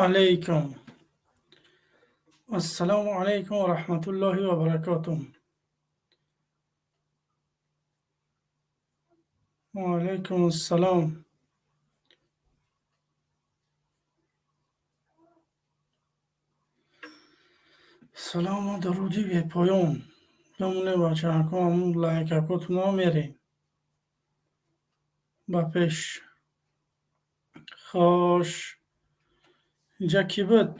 Алайкум. Ассалому алайкум ва раҳматуллоҳи ва баракотуҳ. Ва алайкум ассалом. Салому дуруди бепоён. Бимоне, бачаҳако, ҳамун лайкакотуна мерем. Ба пеш. Хош. Инҷа кӣ буд?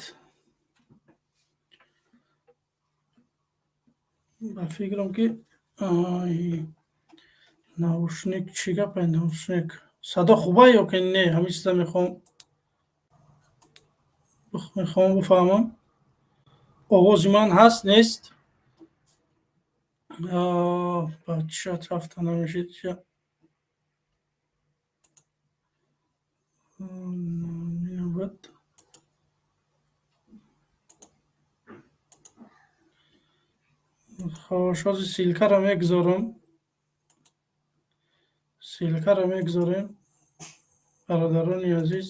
Ба фикрам, ки ай наушник, чӣ гапай, наушник? Садо хуба ё ки не? Ҳамин чиза мехоҳам бифаҳмам. Овози ман ҳаст, нест? Бача рафта намешид ҷа. Буд. Хош, ҳозир ссылкаро мегузорам. Ссылкаро мегузорем. Бародарони азиз,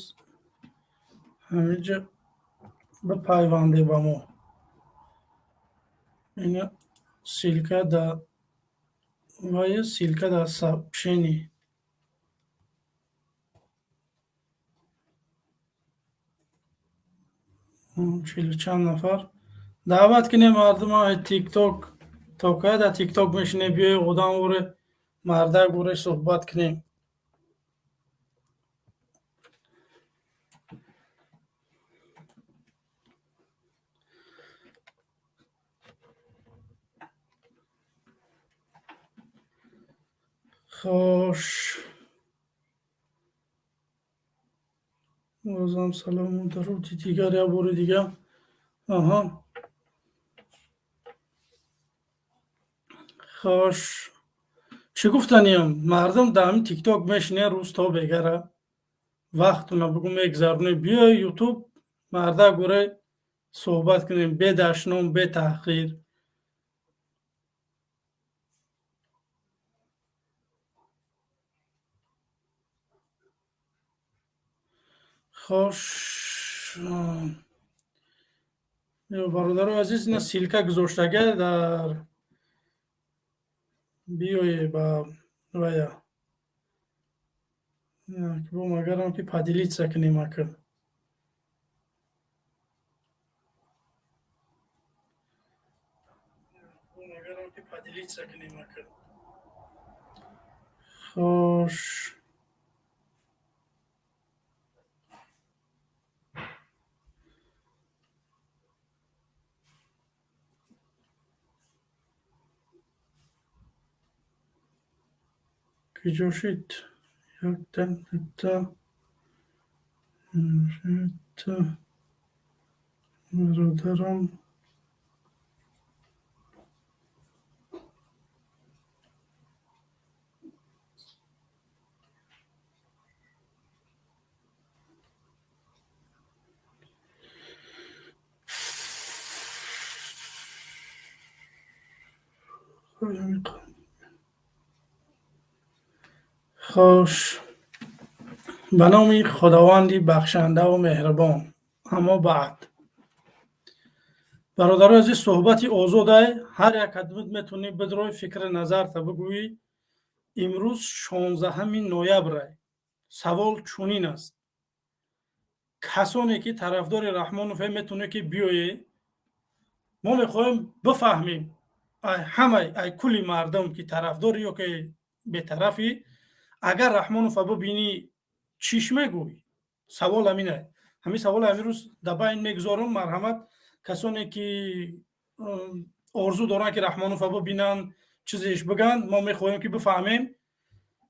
ҳаминҷа бипайванде ба мо. Ина ссылка дар вая, ссылка дар сообщение. 40 чанд нафар. Даъват кунем мардума ТикТок. То кай дар ТикТок мешине? Биёй, одам воре, мардак воре суҳбат кунем. Хош. Бозам салому дуруди дигар, як бори дигар. Аҳа. Хош. Чӣ гуфтаниям? Мардум дар ҳамин ТикТок мешине рӯз то бегара. Вақтуна бугӯ мегзароне. Биёй Ютуб, мардак воре суҳбат кунем, бе дашном, бе таҳқир. Хош, бародарои азиз, ина ссылка гузоштага дар, биёе ба вая. Бо магарам ки поделиться кунем ака. Магарам ки поделиться кунем ака. Хош. Куҷо шуд? Якта, дута, сета, бародарам. Хош. Ба номи Худованди бахшандаву меҳрубон. Аммо баъд. Бародарои азиз, суҳбати озодай, ҳар як адмид метавонӣ бидрои, фикри назарта бигӯӣ. Имрӯз 16 ноябрай. Савол чунин аст. Касоне ки тарафдори Раҳмонове, метавонед ки биёе. Мо мехоҳем бифаҳмем ай ҳамаи, ай кулли мардум, ки тарафдори ё ки бетарафӣ, агар Раҳмонова бибинӣ, чиш мегӯй? Савол ҳаминай. Ҳамин савол ҳамин рӯз дар байн мегузорам. Марҳамат, касоне ки орзу доранд, ки Раҳмонова бибинанд, чизеш бигӯянд, мо мехоҳем ки бифаҳмем.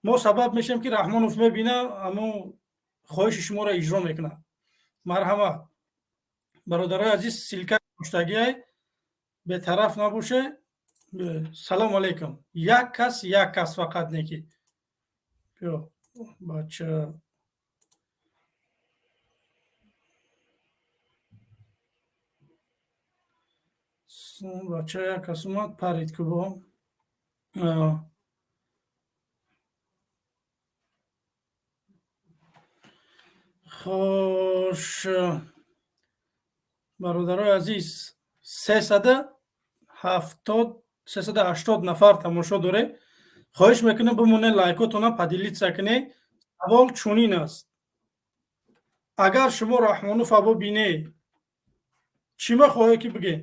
Мо сабаб мешавем, ки Раҳмонов мебина, аммо хоҳиши шуморо иҷро мекунад. Марҳамат, бародарои азиз, ссылка гузоштагиай, бетараф набоше. Салому алайкум. Як кас, як кас фақат неки. Биё, бача. Бача, як кас омад, парид ку бо. Хош. Бародарои азиз, 370, 380 нафар тамошо доред. Хоҳиш мекунем, бимоне, лайкотона поделиться кунед. Савол чунин аст: агар шумо Раҳмонова бибине, чӣ мехоҳе ки бигӯ?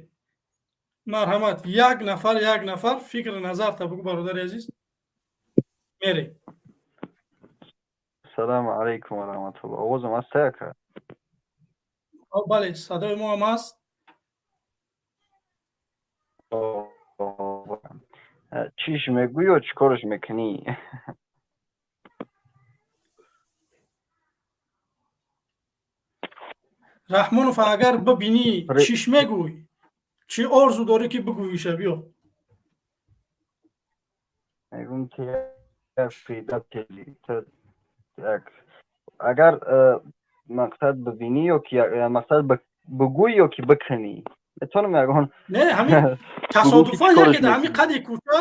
Марҳамат, як нафар, як нафар фикри назарта бугӯ, бародари азиз, мере. Салому алайкум ва раҳматуллоҳ. Овозам аст, ака? Бале, садои мо ҳам аст. Чиш мегӯӣ ё чӣ кораш мекунӣ? Раҳмонов агар бибинӣ, чиш мегӯй? Чӣ орзу дорӣ ки бигӯиша? Биё. Мегӯм ки як предатели, як агар мақсад бибинӣ ё ки мақсад бигӯй ё ки бикунӣ, метавонам ягон Не, ҳамин тасодуфан яке дар ҳамин қади кӯча,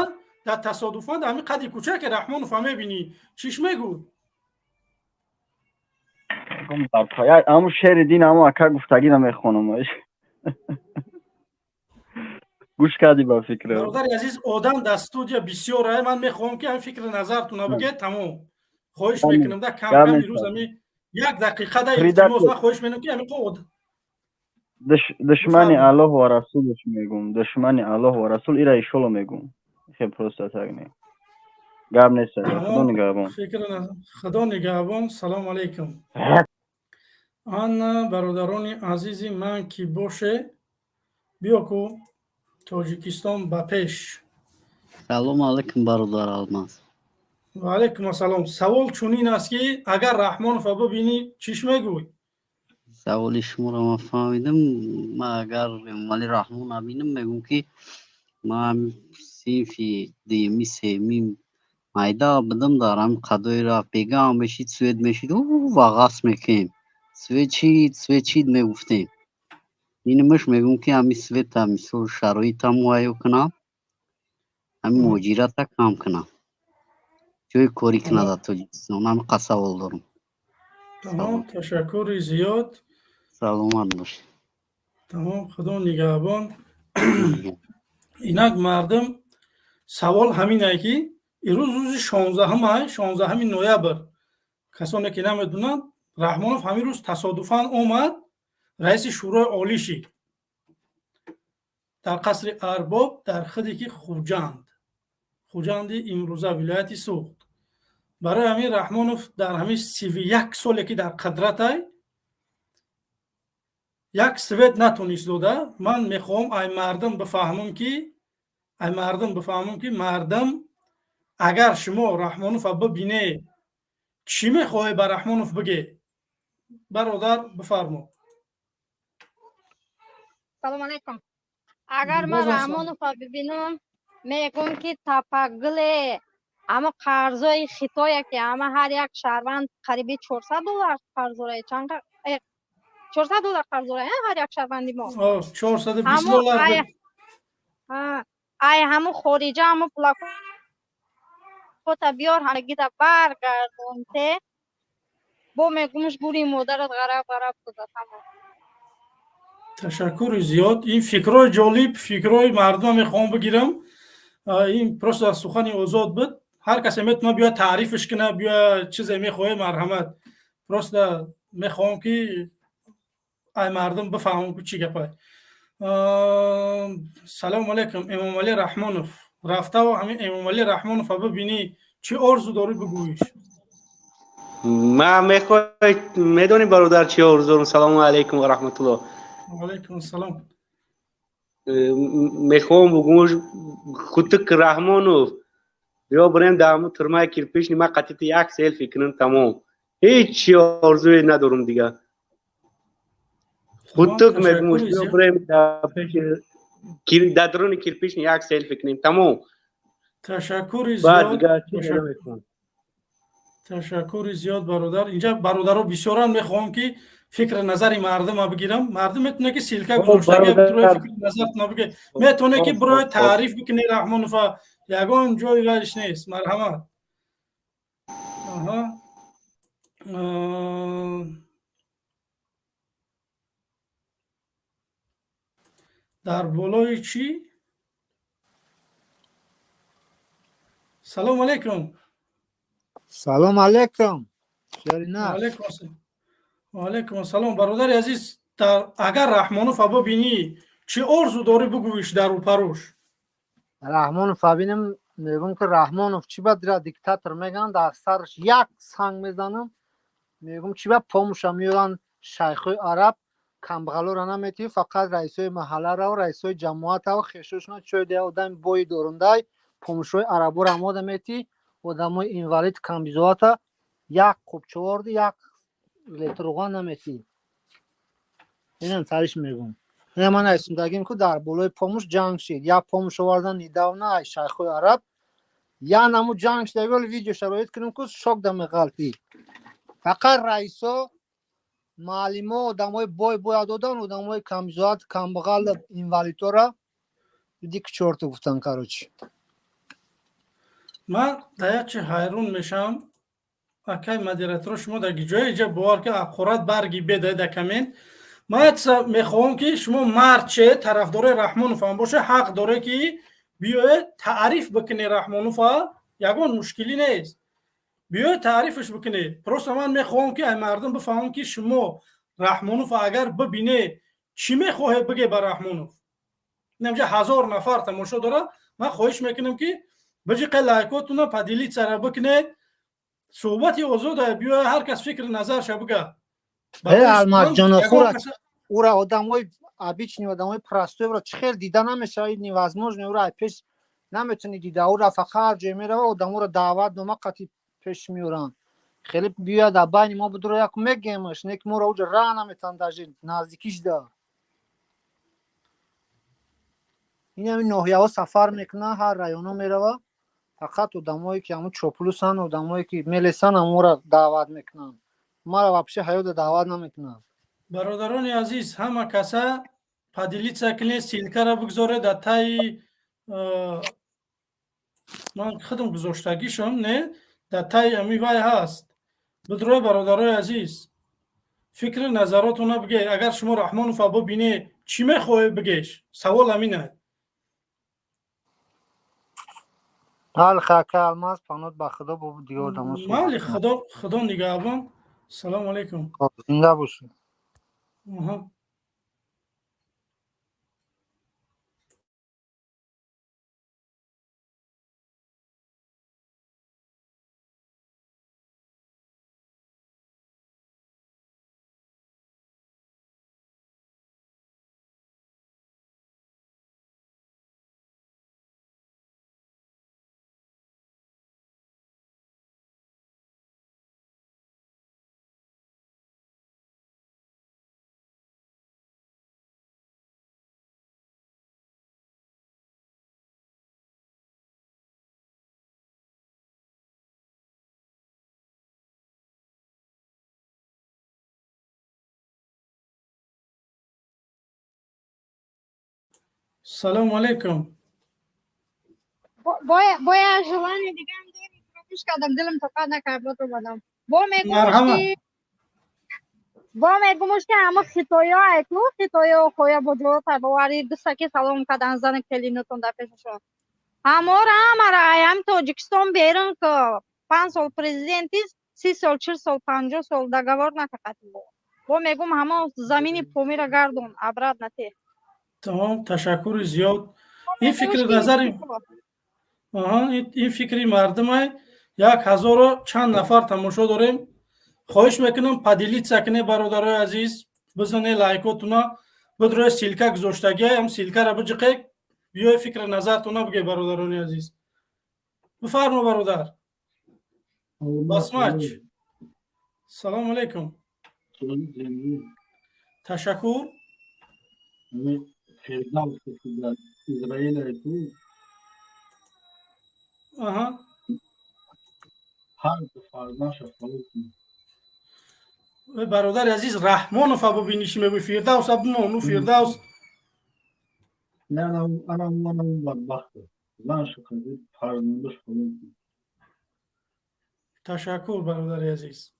дар тасодуфан дар ҳамин қади кӯча ки Раҳмонова мебинӣ, чиш мегӯй? Ҳамун шеъри дин, ҳамун ака гуфтагиро мехонам. Гӯш кардӣ, ба фикр? Бародари азиз, одам дар студия бисёр. Ман мехоҳам ки ҳамин фикри назартона бигӯед, тамом. Хоҳиш мекунам, да кам кам ирӯз ҳами як дақиқа да, илтимос, ман хоҳиш мекунам ки ҳамин. Душмани Аллоҳ ва расулаш мегум, душмани Аллоҳ ва расул, ира ишоло мегум. Хел просто так не, гап нест. Худо нигаҳбон. Худо нигаҳбон, салому алайкум. Ана, бародарони азизи ман ки боше, биё ку, Тоҷикистон ба пеш. Салому алайкум, бародар Алмаз. Ва алайкум ассалом. Савол чунин аст ки агар Раҳмонова бибинӣ, чиш мегӯй? Саволи шуморо ман фаҳмидам. Ман агар Эмомалӣ Раҳмон набинам, мегӯм ки ман синфи дуюми, сеюми майда будам, дар ҳамин қадои рафт бегаҳам мешид, свет мешид, вағас мекунем, свет чид, свет чид мегуфтем. Инмаш мегӯм ки ҳамин света, мисол, шароита муҳайё кунам, ҳамин муҳоҷирата кам кунам, ҷои корӣ кунад дар Тоҷикистон. Ҳамин қа савол дорам. Тамом, ташаккури зиёд. Саломат бошед. Тамом, Худо нигаҳбон. Инак, мардум, савол ҳаминае ки ирӯз рӯзи 16-ам, 16 ноябр. Касоне ки намедонанд, Раҳмонов ҳамин рӯз тасодуфан омад, раиси Шӯрои Олӣ шид дар қасри Арбоб, дар худе ки Хуҷанд, Хуҷанди имрӯза, вилояти Суғд. Барои ҳамин Раҳмонов дар ҳамин 31 соле ки дар қудратай, як свет натонист дода. Ман мехоҳам ай мардум бифаҳмам ки, ай мардум бифаҳмам ки, мардум, агар шумо Раҳмонова бибине, чӣ мехоҳе ба Раҳмонов бигӯ? Бародар, бифармо. Салому алайкум. Агар ман Раҳмонова бибинам, мегӯм ки тапагиле, ама қарзои Хитоя ки ама ҳар як шаҳрванд қариби 400 доллар қарз дора, чанд, 400 доллар қарз дора ҳар як шаҳрванди мо. 420 доллар. Ай ҳаму хориҷа ҳаму пулакота биёр, ҳамагида баргардонте. Бо мегумш, гури модарат ғараб ғараб куда, тамом. Ташаккури зиёд. Ин фикрҳои ҷолиб, фикрҳои мардума мехоҳам бигирам. Ин просто сухани озод буд. Ҳар касе метавона биёяд, таърифш кунад, биёяд, чизе мехоҳе, марҳамат. Просто мехоҳам ки ай мардум бифаҳмам ки чӣ гапай. Салому алайкум. Эмомалӣ Раҳмонов рафтаву ҳамин Эмомалӣ Раҳмонова бибинӣ, чӣ орзу дорӣ бигӯиш? Ман мехоҳ, медонӣ, бародар, чӣ орзу дорам? Салому алайкум ва раҳматуллоҳ. Алайкум ассалом. Мехоҳам бугӯм: хутук Раҳмонов, биё бирем дар ҳамун турмаи кирпичный, ман қатити як селфи кунам, тамом. Ҳеҷ чи орзуе надорам дига. Хутук, мегӯм, биё бирем дар пеши, дар дуруни кирпичный як селфи кунем, тамом. Ташаккури Баъд зиёд. дигар чӣ намекунам. Ташаккури зиёд, бародар. Инҷа бародаро бисёран, мехоҳам ки фикри назари мардума бигирам. Мардум метавона ки ссылка гузоштага, фикри назартона биге, метавона ки бирои таъриф бикуни Раҳмонова, ягон ҷои вайш нест. Марҳамат. Аҳа, Дар болои чӣ? Салому алейкум. Салом алейкум. Алейкум ассалом, бародари азиз. Агар Раҳмонов бибинӣ, чӣ орзу дорӣ, бигӯиш дар рӯпарӯш. Раҳмонов бинем, мегӯм, ки Раҳмонов чӣ ба дира диктатор мегӯянд, дар сараш як санг мезанам. Мегӯм, чӣ ба помуша меёранд шайхҳои араб, камбағалоро наметиҳӣ, фақат раисои маҳалларо, раисои ҷамоатаро, хешошона чой дея, одами бои дорундай помушҳои араборо омода метиҳӣ, одамои инвалид, камбизоата як қубчоворди, як литр руған наметиҳӣ. Инам тариш мегӯм. Ина ман айсундагим, ку дар болои помуш ҷанг шид. Як помуш овардан недавно ай шайхҳои араб, я наму ҷанг шида, вол видео шароит кунем, ку шок да меғалтӣ. Фақат раисо, маълимо, одамои бой бояд додан, одамои камбизоат, камбағал, инвалидора иди к чёрту гуфтан, короче. Ман дар як чи ҳайрон мешавам, акай модераторо. Шумо дар ҷое иҷа бовар ки аққурат барги беда да коммент. Ман якчиза мехоҳам, ки шумо мард че тарафдорои Раҳмонов ҳам боша, ҳақ доре, ки биёед таъриф бикунед Раҳмонова, ягон мушкилӣ нест, биёед таърифаш бикунед. Просто ман мехоҳам, ки ай мардум бифаҳмам, ки шумо Раҳмонов агар бибине, чӣ мехоҳед биге ба Раҳмонов. Инамҷа 1000 нафар тамошо дорад. Ман хоҳиш мекунам, ки биҷиқе лайкотуна, поделиться ра бикунед. Суҳбати озода, биёя, ҳар кас фикри назарша бига. Э, Алмазҷоно, ура одамои обычный, одамои простой ро чӣ хел дида намешавад? Невозможно, ура пеш наметуни дида. Ура фақат ҷой мерава, одаморо даъватнома қати пеш меоранд. Хеле биёяд, дар байни мо будро, як мегемаш, не ки моро уҷа раҳ наметан, даже наздикиш да. Ин ҳамин ноҳияҳо сафар мекунад, ҳар районҳо мерава, фақат одамое ки ҳамун чоплусан, одамое ки мелесан, ҳамонро даъват мекунанд. Маро вообще ҳаёта даъват намекунанд. Бародарони азиз, ҳама каса поделиться кунед, ссылка ра бигзоред дар таи. Ман худам гузоштагишам, не, дар таи ами вай ҳаст. Бидрои, бародарои азиз, фикри назаротона биге. Агар шумо Раҳмонова бибине, чӣ мехоҳед бигеш? Савол ҳамин. Ҳал хака, Алмаз, панот ба Худо, бо дига одамо. Майли, Худо нигаҳбон, салому алайкум. Зинда бошед. Аҳа. Салому алайкум. Боя желание дигаам дорем, фаромӯш кардам, дилам тоқат накард, бод омадам. Бо мегумш ки бо мегумш ки ҳама хитоё айку, хитоё хоя бо ҷота бовари дустаки салом кардан, зани келинутон дар пешашон. Ҳамора ҳамара ҳам Тоҷикистон берун ки 5 сол президенти, 30 сол, 40 сол, 50 сол договор накақат. Бо мегум, ҳама замини Помира гардон обратно те. Тамом, ташаккури зиёд. Ин фикри назари, ин фикри мардумай. Як ҳазору чанд нафар тамошо дорем. Хоҳиш мекунам, поделиться кунед, бародарои азиз, бизане лайкотуна, бидрои ссылка гузоштагия, ам ссылка ра биҷиқе, биёи фикри назартуна биге, бародарони азиз. Бифармо, бародар Басмач. Салому алайкум. Ташаккур. Фирдавс дар Израил айту. Ҳар ду фарзандша фалок. Бародари азиз, Раҳмонова бубинӣ, чӣ мегӯй? Фирдавса бимон, ну Фирдавс. Ана бадбахт заншу қадир фарзандаш фалок. Ташаккур, бародари азиз.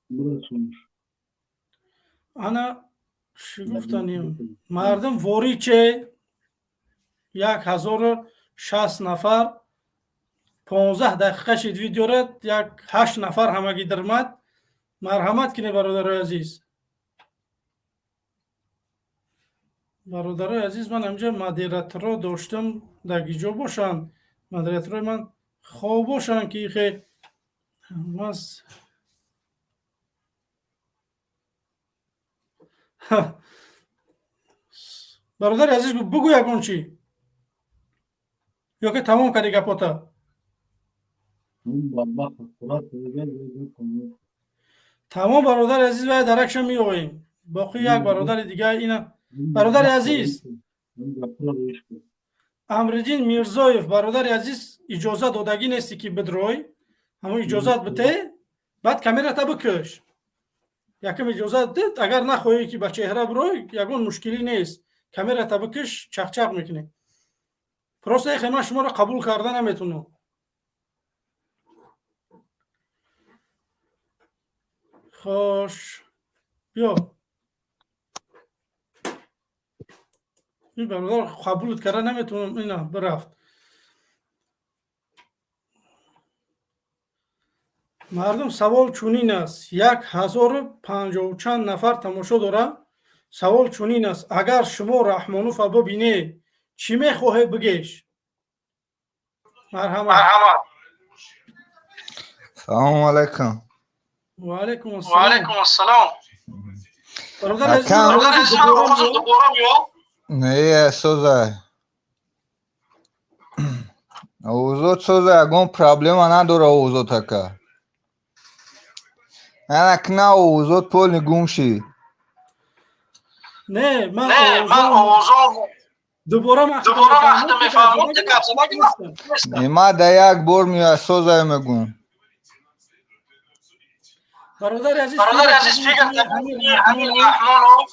Ана чӣ гуфтанем, мардум ворид че. 1060 нафар, 15 дақиқа шид видеора, як ҳашт нафар ҳамагӣ дармад. Марҳамат кине, бародарои азиз. Бародарои азиз, ман ҳамҷа модераторо доштам, дар гиҷо бошанд модераторои ман? Хоб бошанд ки хе мас. Бародари азиз, бугӯ ягон чӣ ё ки тамом кардӣ гапота? Тамом, бародари азиз, вай даракша меоем. Боқӣ як бародари дига ина, бародари азиз Амриддин Мирзоев. Бародари азиз, иҷозат додагӣ нестӣ ки бидрой. Ҳамон иҷозат бите, баъд камерата бикаш. Якам иҷозат дид, агар нахоҳӣ ки ба чеҳра бирой, ягон мушкилӣ нест, камерата бикаш, чақчақ мекунем. Просто эхе ман шуморо қабул карда наметунам. Хош, биё, ин бародар қабулат карда наметунам. Ина бирафт. Мардум, савол чунин аст: 1050 чанд нафар тамошо дорад. Савол чунин аст: агар шумо Раҳмонуфа бибинед, чӣ мехоҳед бигеш? Марҳамат. Салому алайкум. Ваалайкум ассалом. Бародар азиз. Не, созай. Овозот соза, ягон проблема надора овозот, ака. Анак на овозот полный гум шид. Не, ман овозон дубора мефаҳмам. Ма да як бор меояд, созай, мегум. Бародари азиз, амир Раҳмонов.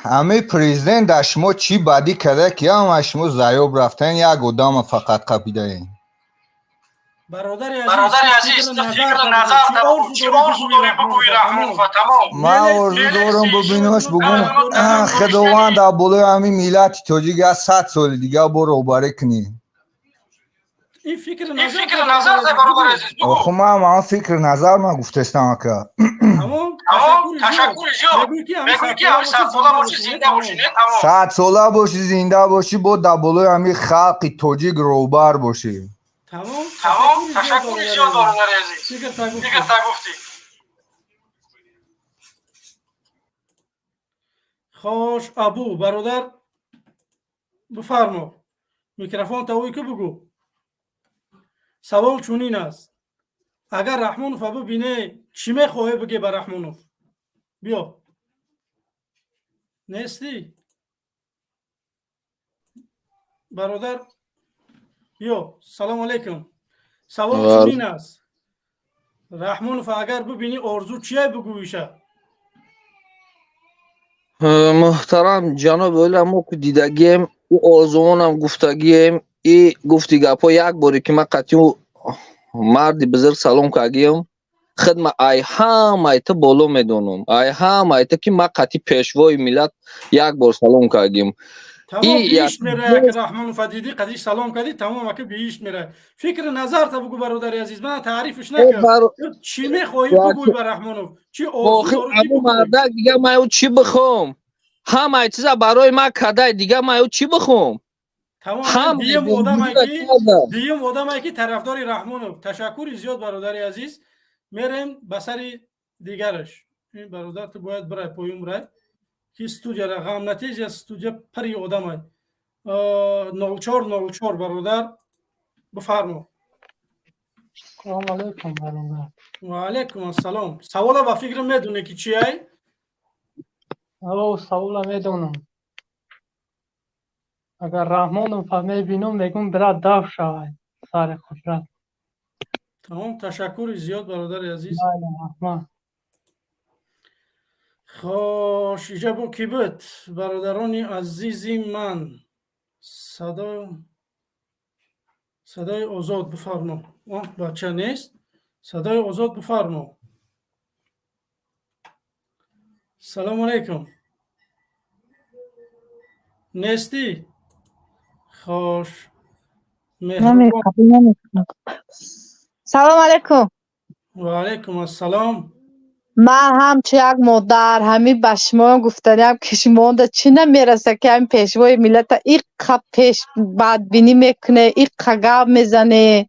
Ами президент дар шумо чӣ бадӣ карда, ки ҳама шумо заёб рафтан, як одама фақат қапидаем? Бародари азиз, ман орзу дорам бубинаш, бугум, худованд дар болои ҳамин миллати тоҷик як 100 соли дига бо роҳбарӣ кунӣ. Ин фикри назар. Оху, ман ман фикри назар ман гуфтестам, ака. 100 сола бошӣ, зинда бошӣ, бо дар болои ҳамин халқи тоҷик роҳбар бошӣ. Тамом, ташаккури зиёд, бародари азиз, фикрта гуфтӣ. Хош, Абу бародар, бифармо, микрофон тавӯй ки бугӯ. Савол чунин аст: агар Раҳмонова бибине, чӣ мехоҳе биге ба Раҳмонов? Биё, нестӣ, бародар? Биё, салому алайкум. Савол чунин аст: Раҳмонов агар бибинӣ, орзу чия бигӯиша? Муҳтарам ҷаноб, ола мо ку дидагием, ӯ орзуонам гуфтагием и гуфти гапҳо. Як боре ки ман қатъи марди бузург салом кардагием, хидма ай ҳамаи ту боло медонам, ай ҳамаи ту, ки ман қатъи пешвои миллат як бор салом кардагим. Тамом, биҳишт мерая. Ки Раҳмонова дидӣ, қадиш салом кардӣ, тамом, ака, биҳишт мерая. Фикри назарта бугӯ, бародари азиз, мана таърифш накард. Чӣ мехоҳӣ бугӯй ба Раҳмонов? Чӣ орзу дорӣ? Мардак, дига ман ӯ чӣ бихом? Ҳамаи чиза барои ман кадай, дига ман ӯ чӣ бихом? Тамом, дуюм одамае ки тарафдори Раҳмонов. Ташаккури зиёд, бародари азиз. Мерем ба сари дигараш. Ин бародар, ту бояд бирай, поюм рай, ки студияра ғам натежа, студия пари одамай. 0404, бародар, бифармо. Салому алайкум, бародар. Ва алайкум ассалом. Савола ба фикрам медонӣ, ки чи ай? О, савола медонам. Агар Раҳмонова мебинам, мегӯм: брат, дав шавай сари қудрат. Тамом, ташаккури зиёд, бародари азиз. Раҳмат. Хош, иҷа бо кӣ буд, бародарони азизи ман? Садои озод, бифармо. Бача нест. Садои озод, бифармо. Салому алайкум. Нестӣ? Хош. Салом алейкум. Ва алейкум ассалом. Ман ҳамчу як модар ҳамин ба шумо гуфтаниам, ки шумода чӣ намераса, ки ҳамин пешвои миллата иққа пеш бадбинӣ мекуне, иққа гап мезане.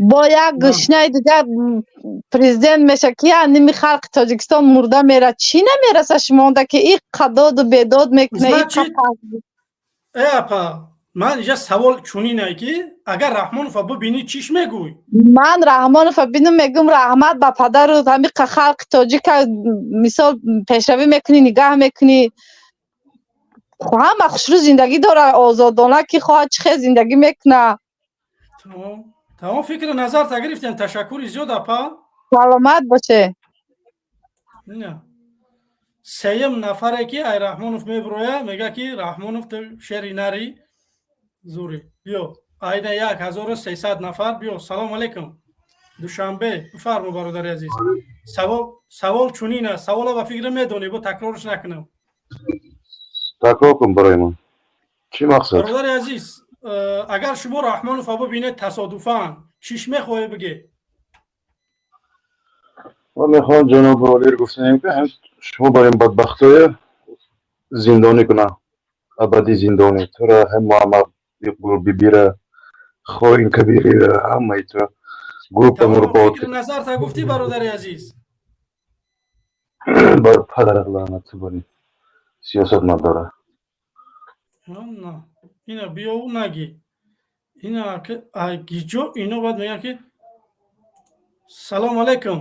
Бо як гӯшнаи дигар президент меша, ки я ними халқи Тоҷикистон мурда мера. Чӣ намераса шумода, ки иққа доду бедод мекуне? Э, апа, ман инҷа савол чунинае, ки агар Раҳмонова бибинӣ, чиш мегӯй? Ман Раҳмонова бинам, мегӯм: раҳмат ба падару ҳамиқа халқи тоҷика. Мисол, пешравӣ мекунӣ, нигаҳ мекунӣ, ҳама хушрӯ зиндагӣ дора, озодона, ки хоҳад чӣ хел зиндагӣ мекуна. Тамом, фикри назарта гирифтем. Ташаккури зиёд, апа. Саломат боше. Сеюм нафаре, ки ай Раҳмонов мебироя, мега, ки Раҳмонов ту шери нари зури. Биё, айна 1300 нафар. Биё, салом алейкум, Душанбе. Бифармо, бародари азиз. Савол чунин аст, савола ба фикр медонӣ, бо такрорш накунам. Такрор кун барои ман, чӣ мақсад? Бародари азиз, агар шумо Раҳмонова бибинед тасодуфан, чиш мехоҳӣ бигӣ? Ман мехоҳам ҷаноби олир гуфтанем, ки шумо бар ин бадбахтоя зиндонӣ кунам, абадӣ зиндонӣ тура, ҳам Муаммар Бибира, хоин Кабирира, ҳамаи тура группа мурбод. Назарта гуфтӣ, бародари азиз. Бар падарат лаънат, ту бари сиёсатмадора. Ина биёву наги, ина гиҷо ино баъд мегӯян, ки салом алейкум.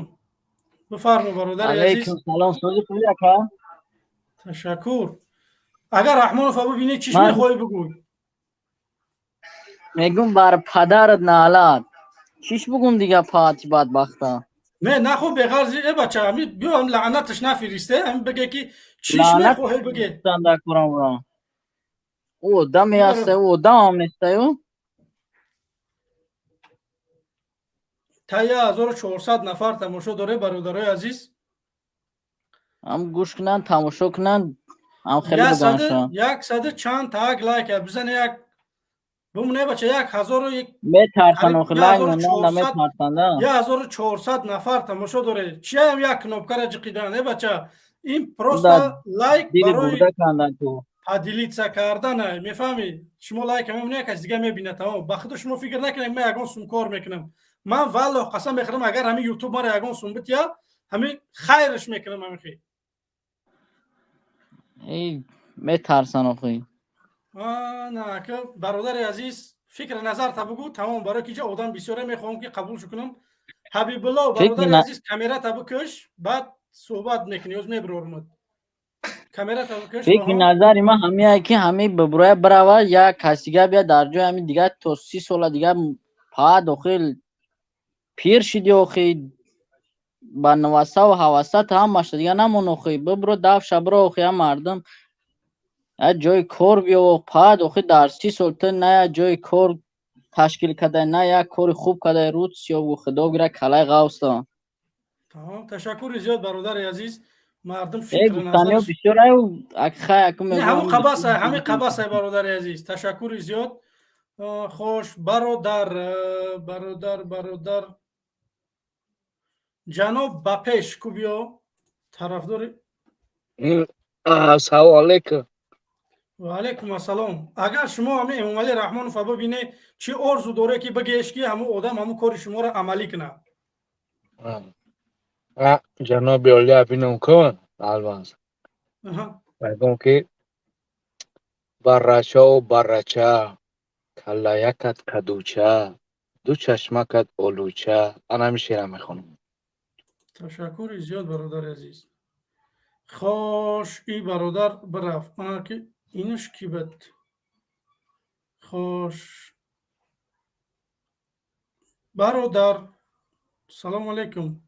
Бифармо, бародари азиз. Салом, сози хуби, ака? Ташаккур. Агар Раҳмонова бибинӣ, чиш мехоҳӣ бигӯй? Мегум: бар падарат наълат. Чиш бугум дига, пати бадбахта? Не, нахо, беғарзи, э бача, ами биё, ам лаънаташ нафиристе, ами биге, ки чиш мехоҳӣ биге. Ӯ одаме ҳаста, ӯ одамам нестаю. Та 1400 нафар тамошо доре, бародарои азиз. Ҳам гӯш кунанд, тамошо кунанд, ҳам хеле буданша. Яксаду чанд так лайк бизане, як бумне, бача, як ҳазору Метарсанд охи, лайк монанда метарсанда. 1400 нафар тамошо доре. Чиям як кнопкара ҷиқидан, э бача? Ин просто лайк барои поделиться кардана, мефаҳмӣ? Шумо лайк мемонед, як кас дига мебинад, тамом. Ба худо, шумо фикр накунед, ман ягон сум кор мекунам. Ман валлоҳ қасам мехӯрам, агар ҳамин Ютуб мара ягон сум бития, ҳамин хайраш мекунам ҳамихи. Метарсан охи. На, бародари азиз, фикри назарта бугӯ, тамом. Барои ки ҷа одам бисёре, мехоҳам, ки қабулшу кунам. Ҳабибулло, бародари азиз, камерата бикӯш, баъд суҳбат мекунӣ. Ёз мебирормад, камерата бикӯш. Фикри назари ман ҳамияе, ки ҳамин бибуроя бирава, як кас дига бия дар ҷои ҳамин. Дига то 30 сола дига паа дохил пир шиди охи, ба навасаву ҳавасат ҳамаша дига намон охи. Бибуро, давша биро охи, ҳам мардум як ҷои кор биёв. Паад охи, дар 30 сол ту на як ҷои кор ташкил кардай, на як кори хуб кардай. Руд сиёву худо гира калай ғавста. Тамом, ташаккури зиёд, бародари азиз. Мардум фикргуфтаниё бисёр аю. Ҳамун қабаса, ҳамин қабаса, бародари азиз, ташаккури зиёд. Хош, бародар, бародар, бародар, ҷаноб, ба пеш ку, биё, тарафдори. Ассалому алайкум. Ва алайкум ассалом. Агар шумо ҳамин Эмомалӣ Раҳмонова бибине, чӣ орзу доре, ки бигеш, ки ҳамун одам ҳамун кори шуморо амалӣ кунад? Ҷаноби олия бинам кун, албаз мегӯм, ки баррачаву баррача, каллаякат кадуча, ду чашмакат олуча. Ана ҳамин шеъра мехонам. Ташаккури зиёд, бародари азиз. Хош, и бародар бирафт, ки инаш ки буд? Хош, бародар, салому алайкум.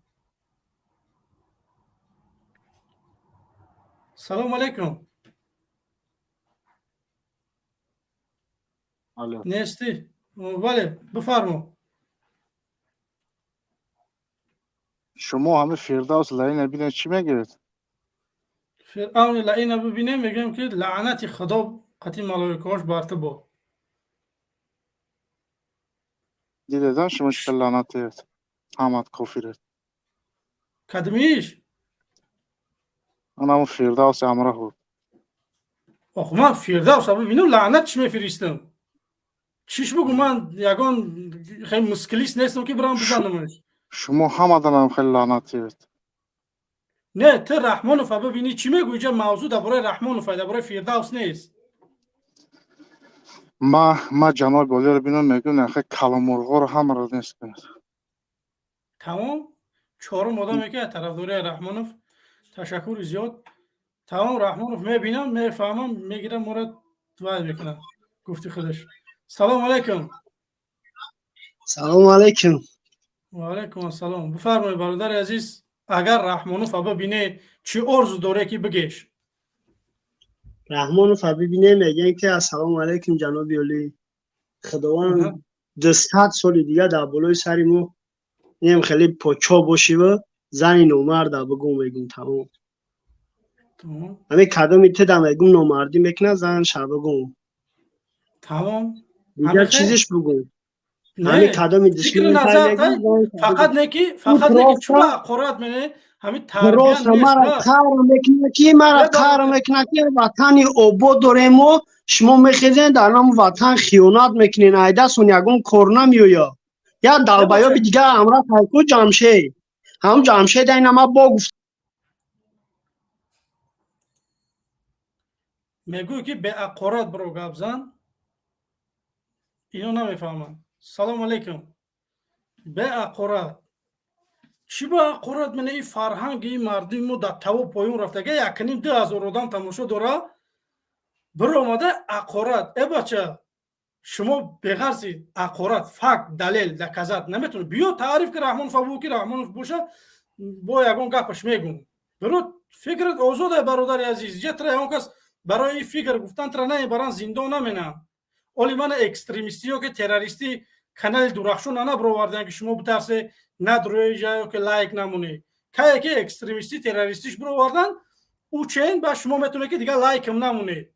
Салому алайкум. Нестӣ? Бале, бифармо. Шумо ҳамин Фирдавс Лаина бинед, чӣ мегӯед? Фиръавни лаина бибинем, мегӯем ки лаънати Худо қати малоикаҳош бар ту бод. Дидедан шумо чӣ хел лаънатият ҳамат кофирет. Кадмиш? Анаму Фирдавси ҳамроҳ буд. Ох, ман Фирдавса бибинам, лаънат чӣ мефиристам? Чиш бугу, ман ягон хеле мускилист нестам ки бирам бизанамаш. Шумо ҳамаданам хеле лаънатият. Не, ту Раҳмонова бибинӣ чӣ мегӯӣ? Ҷа мавзӯъ дар бораи Раҳмонова, дар бораи Фирдавс нест. Ма ҷаноби олиро бинам, мегӯям нахе каломурғоро ҳамаро нест кунед. Тамом, чорум одаме ки тарафдории Раҳмонов, ташаккури зиёд. Тамом, Раҳмонов мебинам, мефаҳмам, мегирам, моро вай мекунам, гуфти худаш. Салому алайкум. Салому алайкум. Ва алайкум ассалом. Бифармоед, бародари азиз, агар Раҳмонов бибине, чӣ орзу доре ки бигеш? Раҳмонов бибине, мегӯем ки ассалому алайкум, ҷаноби олӣ, Худованд 200 соли дига дар болои сари мо инем хеле подшоҳ бошиву зани номарда бугум, мегум, тамом. Ҳамин кадоми тида мегум номардӣ мекунад, зан ша бугум. Тамом. Дигар чизиш бугум. Ҳамин кадоми душмани фақат не ки, фақат не ки чуба ҳақорат мене, ҳамин тарбия нест. Мара қаҳр мекунад ки, мара қаҳр мекунад ки ватани обод дорем мо, шумо мехезен дар номи ватан хиёнат мекунен, айдасон ягон кор намеояд. Як далбаёби дигар ҳамра пайку Ҷамшед. Ҳам Ҷамшед айна ма бо гуфт. Мегӯй ки беақорат биро гап зан. Ино намефаҳманд. Салому алайкум. Беақорат. Чӣ ба ақорат мене? Ин фарҳанги ин мардуми мо дар таво поён рафтага, якним 2000 одам тамошо дора, биромада ақорат. Э бача, шумо беғарзи ақорат, факт, далел, доказать наметавонед. Биё таъриф ки Раҳмонов абу ки Раҳмонов боша, бо ягон гапаш мегум. Биро, фикрат озод ай, бародари азиз. Ҷа тра ягон кас барои ин фикр гуфтан тра намебаранд, зиндон наменанд. Оли мана экстремистӣ ё ки террористӣ канали Дурахшон набироварданд ки шумо битарсе надрои ҷа ё ки лайк намонӣ. Кае ки экстремистӣ террористиш бироварданд, ӯ чен ба шумо метавонед ки дигар лайкам намонед.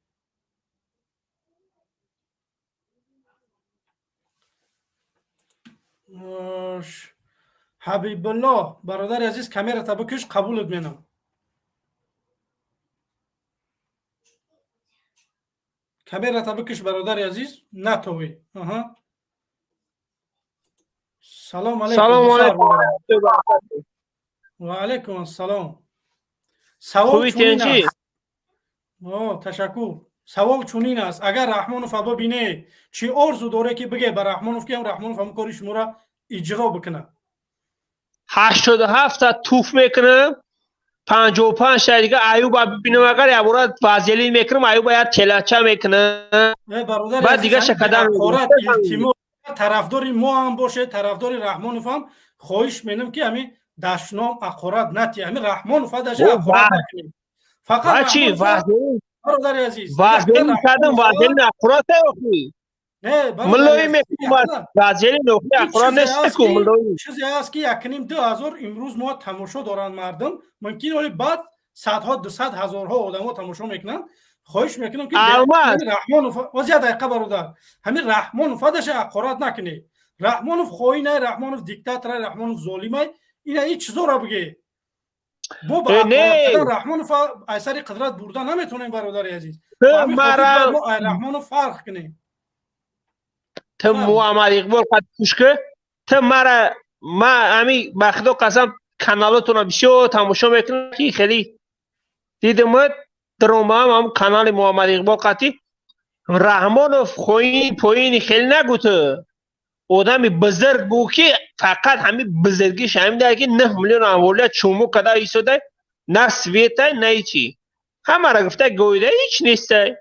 Ҳабибулло, бародари азиз, камерата бикиш, қабулат менам. Камерата бикиш, бародари азиз, натовӣ. Аҳа. Салом алейкум. Салому алейкум. Ва алейкум ассалом. Савол чунин аст. О, ташаккур. Савол чунин аст: агар Раҳмонов бибине, чӣ орзу доре ки биге ба Раҳмонов, ки Раҳмонов ҳамон кори шуморо иҷро бикунад? 87 та туф мекунам, 55 та дига Аюба бибинам, агар якбора вазелин мекунам, Аюба як телача мекунам. Баъд дига шакадан. Илтимос, тарафдори мо ҳам бошед, тарафдори Раҳмонов ҳам, хоҳиш менам ки ҳамин дашном ақорат натӣ. Ҳамин Раҳмонов даже ақорат накунем. Фақат бародари азиз, вазелин кардам, вазелин ақорат охи. Муллои мекунам, вазелин охи ақорат нест ку муллои. Чизе аст ки якним 2000 имрӯз мо тамошо доранд мардум, мумкин оли баъд садҳо, дусад ҳазорҳо одамо тамошо мекунанд. Хоҳиш мекунам ки Раҳмонов, оз як дақиқа, бародар, ҳамин Раҳмонов адаша ақорат накунед. Раҳмонов хоинай, Раҳмонов диктаторай, Раҳмонов золимай, ина ин чизоро биге. Мо ба Раҳмонов аз сари қудрат бурда наметавонем, бародари азиз. Мо ай Раҳмонов фарқ кунем. Ту Муҳаммад Иқбол қад пушка, ту мара ма ами ба Худо қасам каналотонро бисёр тамошо мекунам ки хеле дидам даромаам ҳам канали Муҳаммад Иқбол қатӣ Раҳмонов хоин поини хеле нагу, ту одами бузург буд ки фақат ҳамин бузургиш ҳамин дар ки 9 миллион аҳолия чуму када истода, на светай, на ҳичи, ҳамаро гуфта гоида ҳеч нестай.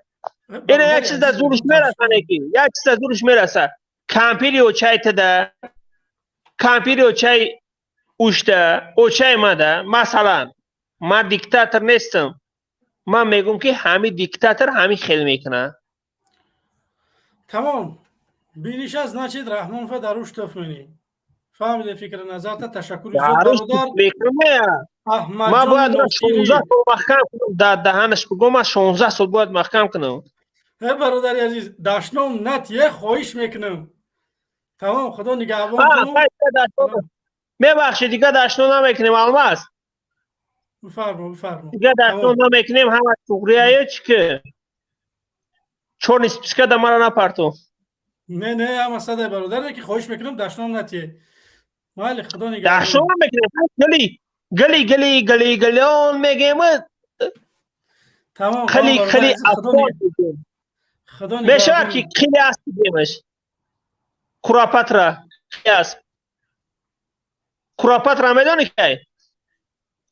Ина як чиз дар зуриш мераса, неки як чиз дар зуриш мераса, кампири очай тада, кампири очай ушта очай мада. Масалан, ман диктатор нестам, ман мегӯм ки ҳамин диктатор ҳамин хел мекунад. Тамом, биниша, значит, Раҳмонова дар уш туф менӣ. Фаҳмидем фикри назарта. Ташаккури зиёд, бародар. Ман бояд 16 сол маҳкам кунам, дар даҳанаш бигӯ, ман 16 сол бояд маҳкам кунам. Э, бародари азиз, дашном натие, хоҳиш мекунам. Тамом, худо нигаҳбон. Мебахшед, дига дашном намекунем, Алмаз. Бифармо, бифармо. Дига дашном намекунем, ҳама туғрияё чӣ ки чёрный списка да мара напарту. Не, не, ҳама садай, бародар, ки хоҳиш мекунам, дашном натие. Майли, худо нигаҳбон. Дашном намекунем, гали гали гали гали галион мегем. Тамом. Хали хали мешавад ки қили аст бигемаш. Курапатра қили аст. Курапатра медонӣ кай,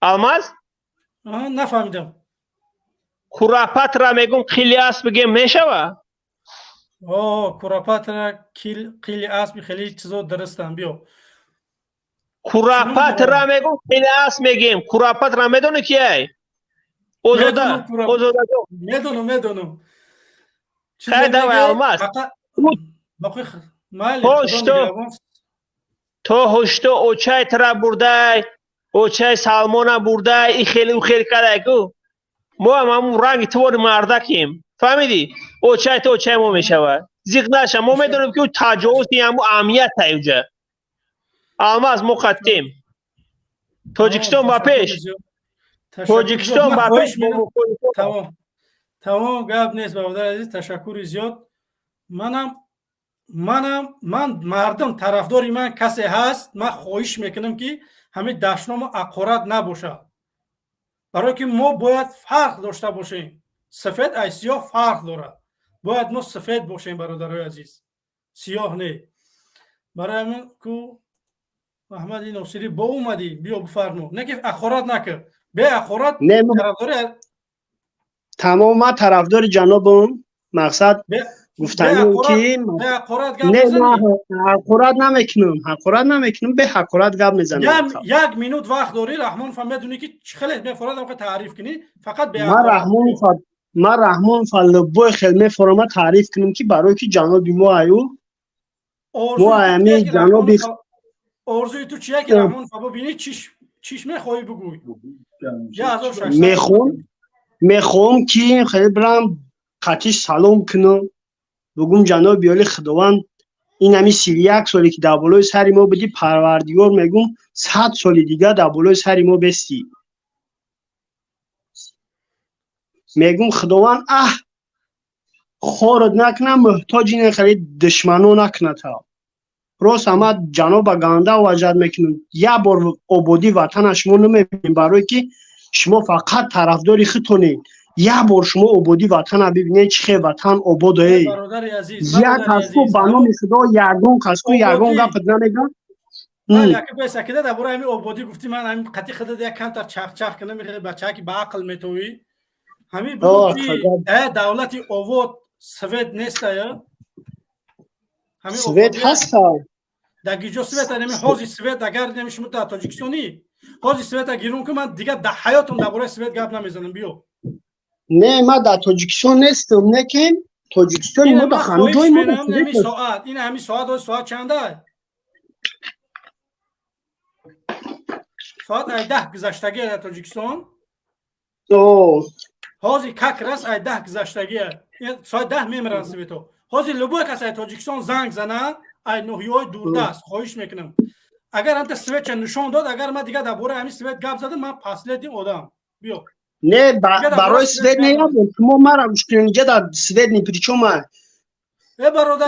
Алмаз? Нафаҳмидам. Курапатра мегум, қили асп бигем, мешава? О, курапатра, қили асби, хеле чизо дурустам, биё. Курапатра мегум, қили асп мегем. Курапатра медонӣ ки ай? Озода, Озодаҷон. Медонам, медонам. Хай, давай, Алмаз. То ҳушто очай тара бурдай, очай Салмона бурдай, и хеле у хел кадай ку. Мо ҳам ҳамун ранги твори мардакем, фаҳмидӣ? Очай то очай мо мешавад. Зиқ наша, мо медонем ки ӯ таҷовузи ҳаму амният уҷа. Алмаз, мо қаттем. Тоҷикистон ба пеш, Тоҷикистон ба пеш. Тамом, тамом, гап нест, бародари азиз, ташаккури зиёд. Манам ман мардум тарафдори ман касе ҳаст, ман хоҳиш мекунам, ки ҳамин дашному ҳақорат набошад, барое ки мо бояд фарқ дошта бошем. Сафед ай сиёҳ фарқ дорад. Бояд мо сафед бошем, бародарои азиз, сиёҳ не. Барои ҳамин ку Аҳмади Носирӣ бо омадӣ, биё, бифармо, не ки ҳақорат накард, беҳақорат тарафдори. Тамом, ман тарафдори ҷанобам. Мақсад гуфтанем ки ҳақорат намекунам, ҳақорат намекунам, беҳақорат гап мезанам. Як минут вақт дорӣ. Раҳмонова медонӣ, ки чӣ хеле мефорад, таъриф кунӣ фақат. Ман Раҳмонова любой хел мефорама таъриф кунам, ки барое ки ҷаноби мо аю мо ами ҷаноби. Орзуи ту чия, ки Раҳмонова бибинӣ, чиш мехоҳӣ бигӯй? Мехоҳам, ки хеле бирам қатиш салом кунам, бугум: ҷаноби оли, Худованд ин ҳами 31 соле ки дар болои сари мо будӣ, Парвардигор, мегум, 100 соли дигар дар болои сари мо бестӣ. Мегум, Худованд аҳ хорат накуна, муҳтоҷи ин хеле душмано накуната. Рост, ама ҷаноба ганда ваҷад мекунам, як бор ободии ватана шумо намебинем, барое ки шумо фақат тарафдори худтонед. Як бор шумо ободии ватана бибинед, чӣ хел ватан ободае. Як каску, ба номи Худо, ягон каску ягон гапат намегӯяд. Акида дар бораи ҳамин ободӣ гуфтӣ, ман ҳамин қатъи худат як камтар чахчах кунам, бачаа ки ба ақл метовӣ. Ҳамин бугӯ, ки давлати овод свет нестая? Свет ҳаста. Дар гиҷо свет? Нами ҳози свет, агар нами шумо дар Тоҷикистонӣ ҳози света гирун ки, ман дигар дар ҳаётам дар бораи свет гап намезанам, биё. Не, ман дар Тоҷикистон нестам, не ки Тоҷикистони мо дар ҳамин ҷои мо. Ҳамин соат, ин ҳамин соат, соат чанда? Соат 10 гузаштагия дар Тоҷикистон. Ҳозир как раз 10 гузаштагия, соат 10 мемиранд свето. Ҳозир любой кас ай Тоҷикистон занг зана, ай ноҳияҳои дурдаст, хоҳиш мекунам, агар ҳамта светча нишон дод, агар ман дигар дар бораи ҳамин свет гап задам, ман последний одам, биё. Не, барои свет не, шумо мара гӯш кунед, иҷа дар свет ни при чём.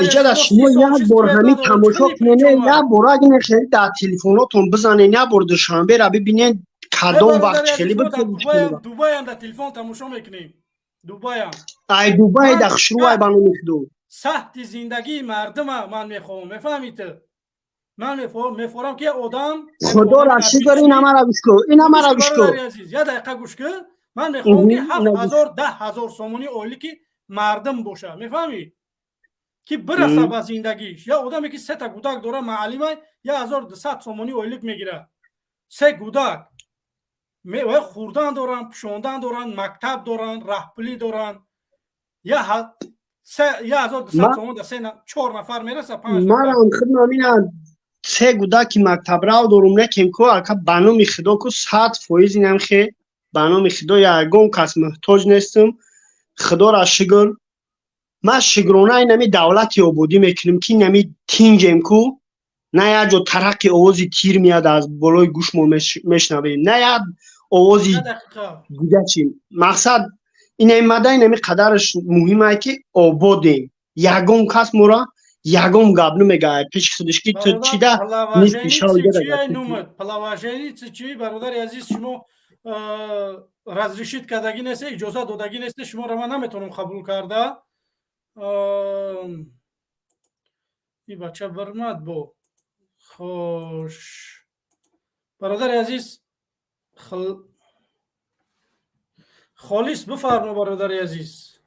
Иҷа дар шумо як бор ҳамин тамошо кунед, як бор агине хеле дар телефонотон бизанед, як бор Душанбера бибинед, кадом вақт хеле. Дубаям дар телефон тамошо мекунем, Дубаям. Ай Дубай да хушрӯай, ба номи Худо. Саҳти зиндагии мардума ман мехоҳам, мефаҳмӣ ту? Ман мефорам, ки одам. Худо рашид, ин ҳамара гӯш кун, ин ҳамара гӯш кун. Як дақиқа гӯш кун. Ман мехоҳам, ки 7000, 10 000 сомонӣ ойлики мардум боша, мефаҳмӣ, ки бираса ба зиндагиш. Я одаме ки сета гудак дора, маълима, 1200 сомонӣ ойлик мегирад, се гудак хӯрдан доранд, пӯшондан доранд, мактаб доранд, раҳпулӣ доранд, 1200 сомон да се чор нафар мераса. Панҷ. Манам худам ина Се гудаки мактабрав дорум, некем ку, ака, ба номи Худо ку, 100% инам хе, ба номи Худо, ягон кас муҳтоҷ нестам. Худора шукр, ман шукрона инами давлати ободӣ мекунем, ки инами тинҷем ку. На як ҷо тараққи овози тир меяд, аз болои гӯшмон мешнавем, на як овози дига чи. Мақсад инамада, инами қадараш муҳим ай, ки ободем. Ягон кас мора ягон гап намегӯяд пеши худаш, ки ту чида нисфи шав. Положеница чи, бародари азиз, шумо разрешить кардагӣ несте, иҷозат додагӣ несте, шуморо ман наметавонам қабул карда. И бача бармад бо хош. Бародари азиз, Холис, бифармо, бародари азиз.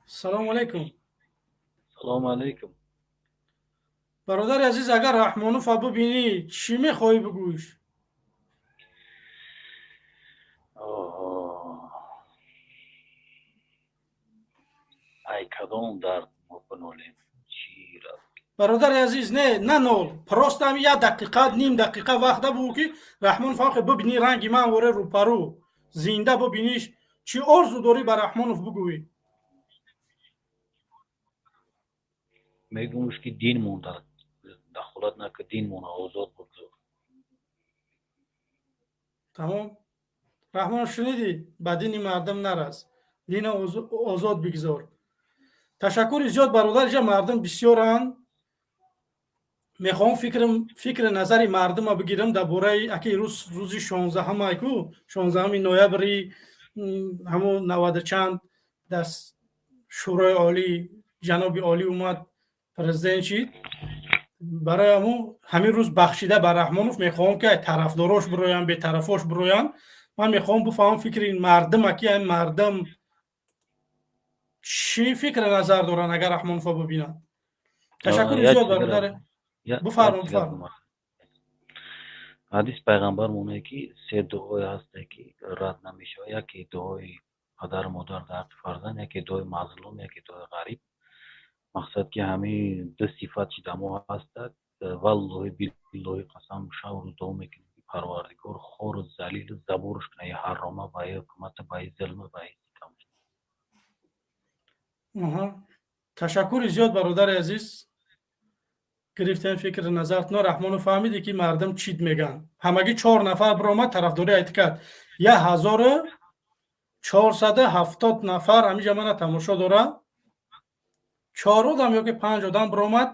Салому алайкум. Салому алайкум. Бародари азиз, агар Раҳмонова бибинӣ, чӣ мехоҳӣ бигӯиш? Ай кадом дард мо бинолем? Бародари азиз, не, на нол, просто ҳами як дақиқа, ним дақиқа вақт бугӯ, ки Раҳмонов ҳам бибинӣ, ранги ман воре рӯпарӯ зинда бибиниш, чӣ орзу дорӣ ба Раҳмонов бигӯӣ? Мегӯмш, ки дин монда дахолат нака, дин мона озод бигзор. Тамом. Раҳмонов, шунидӣ? Ба дини мардум нарас, дина озод бигзор. Ташаккури зиёд, бародар. Иҷа мардум бисёранд, мехоҳам фикри назари мардума бигирам дар бораи аки рӯз, рӯзи 16-ҳам айку, 16-ҳами ноябри ҳамун наваду чанд дар Шӯрои Олӣ ҷаноби олӣ омад, президент шид. Барои ҳамун ҳамин рӯз бахшида ба Раҳмонов мехоҳам, ки тарафдорош бироянд, бетарафош бироянд. Ман мехоҳам бифаҳмам фикри мардума, ки ин мардум чӣ фикри назар доранд, агар Раҳмонова бибинанд. Ташаккури зиёд, бародар. Бифармо, бифармо. Ҳадис пайғамбар монае, ки се дуое ҳасте, ки рад намешавад: яке дуои падару модар дар ҳаққи фарзанд, яке дуои мазлум, яке дуои ғариб. Мақсад, ки ҳамин ду сифат чи дар мо ҳастад, валлоҳи биллоҳи қасам, шабу рӯз дуо мекунем, ки Парвардигор хору залилу забурш кунад и ҳарома, ба и ҳукумата, ба и зулма, ба и ситам. Ташаккури зиёд, бародари азиз. Гирифтем фикри назартно. Раҳмонов, фаҳмидӣ, ки мардум чид мегӯянд? Ҳамагӣ чор нафар биромад, тарафдорӣ айти кард. 1470 нафар ҳамиҷа мана тамошо дора. Чор одам ё ки панҷ одам биромад,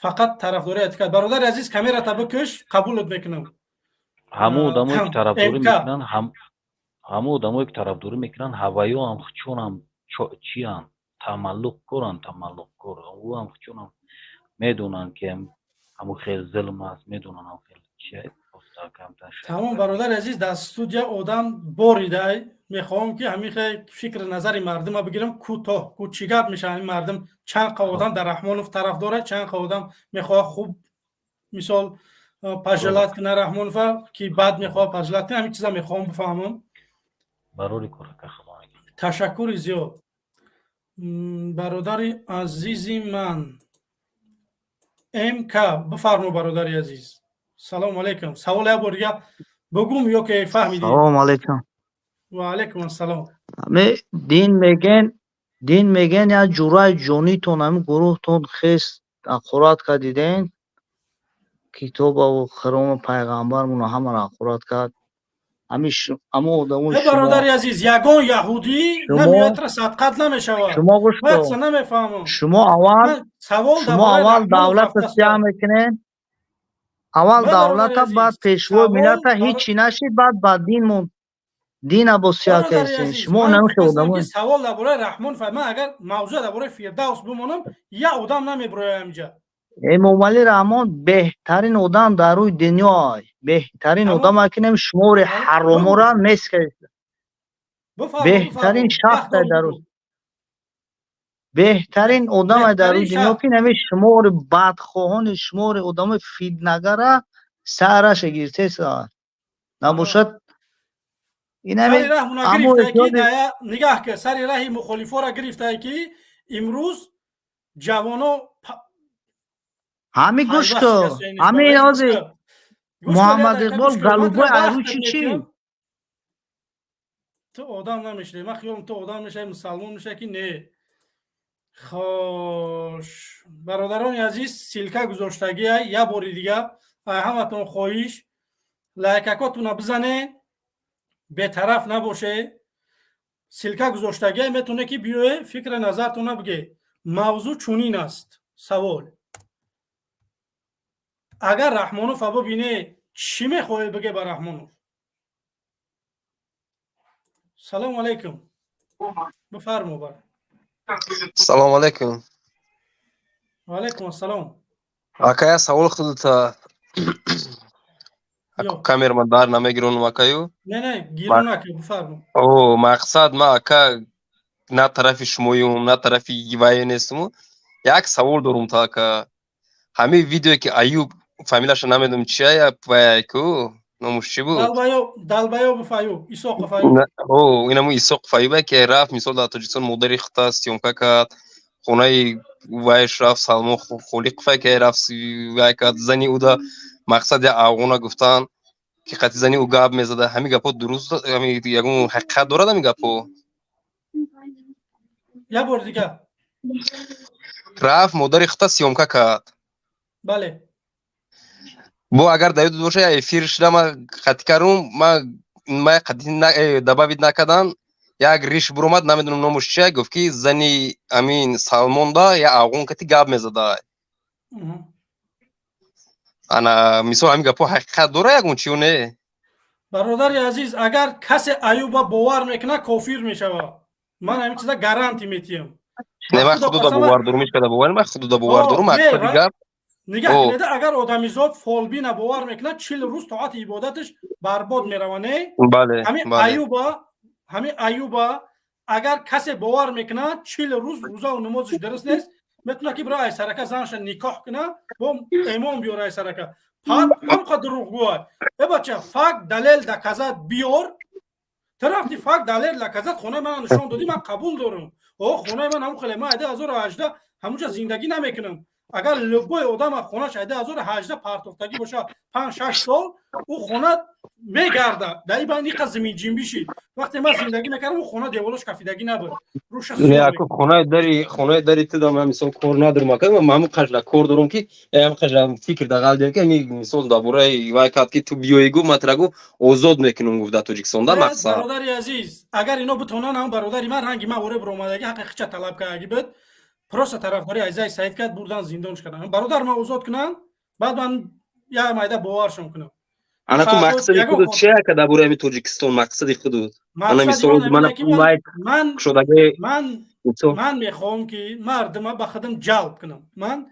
фақат тарафдорӣ айти кард. Бародари азиз, камерата бикиш, қабулат мекунам. Ҳамон одамое ки тарафдорӣ мекунанд, ҳамон одамое ки тарафдорӣ мекунанд, ҳаваё ҳам чунам чианд, тамаллуқкоранд, тамаллуқкор. Ӯ ҳам чунам медонанд, ки ҳамун хел зулм аст, медонанд ҳам хел чи. Тамом, бародари азиз, дар студия одам боридай. Мехоҳам, ки ҳамин хел фикри назари мардума бигирам кӯтоҳ. Ку чӣ гап мешавад? Ҳамин мардум чанд қа одам дар Раҳмонов тараф дорад, чанд қа одам мехоҳад хуб, мисол, пожелать кунад Раҳмонова, ки баъд мехоҳад пожелать кунад. Ҳамин чиза мехоҳам бифаҳмам. Барори кор. Ташаккури зиёд, бародари азизи ман. МК, бифармо, бародари азиз. Салому алайкум. Савол як бор дига бигӯм ё ки фаҳмидӣ? Салому алайкум. Ва алайкум ассалом. Ҳаме дин мегӯен, дин мегӯен, як ҷуръаи ҷонитон, ҳамин гурӯҳтон хес ҳақорат кардиден, китобаву хироми пайғамбармонро ҳамаро ҳақорат кард. Ҳамин одамо. Бародари азиз, ягон яҳудӣ намеояд, садқат намешавад. Шумо гӯш кун, намефаҳмам. Шумо аввал, шумо аввал давлатро сиёҳ мекунед, аввал давлата, баъд пешвои миллата. Ҳичи нашид, баъд ба дин дина бо сиёҳ кардед. Шумо намехе одамо. Савол дар бораи Раҳмон. Ман агар мавзӯъ дар бораи Фирдавс бимонам, як одам намебирояд ҳаминҷа. Эмомалӣ Раҳмон беҳтарин одам дар рӯи дунё, беҳтарин одаме, ки нами шумори ҳаромора нест кард. Беҳтарин шахс дар рӯи, беҳтарин одаме дар рӯи дунё, ки нами шумори бадхоҳони, шумори одамои фитнагара сараша гирифтеса набошад. Нигаҳ ки сари раҳи мухолифора гирифтае, ки имрӯз Ҷавоно Ҳами гӯш пайваст ку, шудааст, яъне ҳами гӯш ҳози кун. Гӯш кун, Муҳаммад як дақиқа Иқбол гӯш кун. Ман голубой туро айрӯ вақт чӣ чӣ? метиҳам. Ту одам намешавӣ. Ман хиёлам ту одам мешавӣ, мусалмон мешавӣ ки не. Хош, бародарони азиз, ссылка гузоштагия, як бори дига ай ҳаматон хоҳиш, лайкакотуна бизане, бетараф набоше. Ссылка гузоштагия, метавоне ки биёе, фикри назартона биге. Мавзӯъ чунин аст, савол: агар Раҳмонова бибине, чӣ мехоҳе биге ба Раҳмонов? Салому алайкум, бифармо бар. Салому алайкум. Ва алайкум ассалом. Ака, я савол худута. Ё. Камерама дар намегиронам, акаю. Не, гирон нака, бифармо. О, мақсад, ма, ака, на тарафи шумоюм, на тарафи вае нестуму. Як савол дорум та, ака. Ҳамин видеое ки Аюб, фамилияша намедонам чия, вая ку, номуш чӣ буд? Далбаёб, Далбаёбов Аюб, Исоқов Аюб. О, инаму Исоқов Аюбе ки рафт, мисол, дар Тоҷикистон модари хута съёмка кард, хонаи вайш рафт, Салмон Холиқове ки рафт, вай кард, зани уда, мақсад, я афғона гуфтан ки қати зани ӯ гап мезада. Ҳамин гапҳо дуруст, ҳамин ягон ҳақиқат дорад ҳамин гапҳо? Як бори дига. Рафт, модари хута съёмка кард. Бале. Бо агар дар ёдат боша, я эфир шуда, ма қати карум, ма қати добавить накардан, як риш буромад, намедонам номуш чия, гуфт ки зани амин Салмонда я афғон кати гап мезада. Ана, мисол, ҳамин гапҳо ҳақиқат дора ягон чи ё не? Бародари азиз, агар касе Аюба бовар мекунад, кофир мешавад. Ман ҳамин чиза гарантӣ метиҳам. Не, ман Худо худуда қасама. бовар дорум, ҳеч када бовар, ман худуда бовар дорум, Не, мақсади гап. Нигаҳ О. кунед, агар одамизод фолбина бовар мекунад, 40 рӯз тоати ибодаташ барбод мерава, не? Бале. Ҳамин Бале. Аюба, ҳамин Аюба агар касе бовар мекунад, 40 рӯз рӯзаву намозаш дуруст нест, метавонад ки бира айсарака занша никоҳ кунад, бо эмон биёра айсарака. Пад ҳамқа дурӯғгӯай. Э бача, факт, далел, доказать биёр. Ту рафти, факт, далел, доказать, хонаи мана нишон додӣ, ман қабул дорам. О, хонаи ман ҳамун хеле, ман айда 2018 ҳамунҷа зиндагӣ намекунам. Агар любой одам аз хонаш айда 2018 партофтагӣ боша, 5-6 сол ӯ хона мегарда. Дар ин байн иқа зиминҷинбишид. Вақте ман зиндагӣ мекардам, ӯ хона деволош кафидагӣ набуд, руша Не, сиёҳ. Аку, хонаи дари ту да ман, мисол, кор надорам, ака, ман ҳамун қажла кор дорам ки ҳам қажла фикр дар қалб дорам ки ҳамин, мисол, дар бораи вай кард ки ту биёӣ, гуфт, ман тура, гуфт, озод мекунам, гуфт, дар Тоҷикистон да Не, мақсад. Бародари азиз, агар ино битонанд, ҳам бародари ман ранги ман оре биромадагӣ, ҳаққи хича талаб кардагӣ буд, просто тарафдори Айзаи Саид кард, бурдан зиндонш кардан. Бародар ман озод кунанд, баъд ман як майда боваршон кунам. Ана ку, Фардо мақсади ягон худут кор чи, ака, дар бораи ҳамин Тоҷикистон, мақсади худут? Ана, Мақсади мисол, ман мана ҳамине ки ман лайк ман кушодаги ман мисол. Ман мехоҳам ки мардума ба худам ҷалб кунам. Ман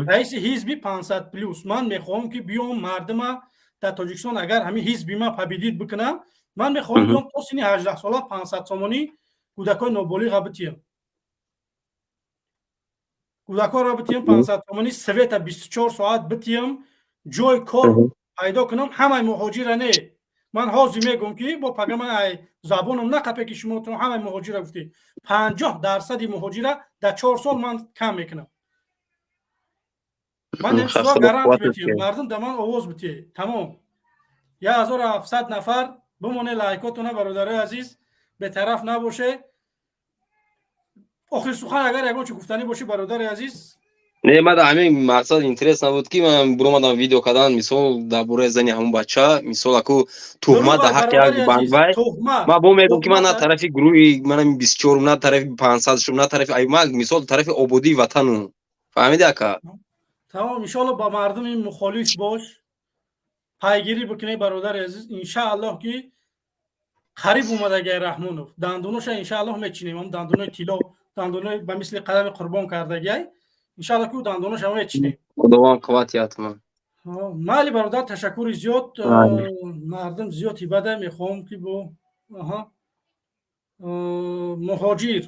раиси ҳизби 500 плюс. Ман мехоҳам ки биём мардума дар Тоҷикистон, агар ҳамин ҳизби ман победить бикунам, ман мехоҳам биём то синни 18 сола 500 сомонӣ кӯдакои ноболиға битиҳам, кӯдакҳоро битиҳам 500 сомонӣ, света 24 соат битиҳам, ҷой кор пайдо кунам, ҳамаи муҳоҷира не. Ман ҳозир мегӯм ки бо пага ман ай забоном нақапе ки шумо ҳамаи муҳоҷира гуфтед. 50 дарсади муҳоҷира дар 4 сол ман кам мекунам. Ман гарант метиҳам, мардум да ман овоз битиҳед. Тамом, 1700 нафар бимоне лайкотона. Бародарои азиз, бетараф набоше. Охир сухан, агар ягон чи гуфтанӣ бошӣ, бародари азиз. Не, ман ҳамин мақсад интерес набуд ки ман буромадам видео кардан, мисол, дар бораи зани ҳамон бача, мисол, аку, туҳмат дар ҳаққи як бандвай. Ман бо мегӯм ки ман на тарафи гурӯҳи манам 24-ум, на тарафи 500-шум, на тарафи, ман, мисол, тарафи ободии ватану, фаҳмиди, ака? Тамом, иншоалло, ба мардуми мухолиф бош, пайгирӣ бикунед, бародари азиз. Иншааллоҳ ки қариб омадагай Раҳмонов, дандоноша иншааллоҳ мечинем. Ам дандонои тилло, дандонои ба мисли қадами қурбон кардагиай, иншааллоҳ ки ӯ дандоноша мечинем. Худованд қувват ятма. Майли, бародар, ташаккури зиёд. Мардум зиёд ибада, мехоҳам ки бо муҳоҷир.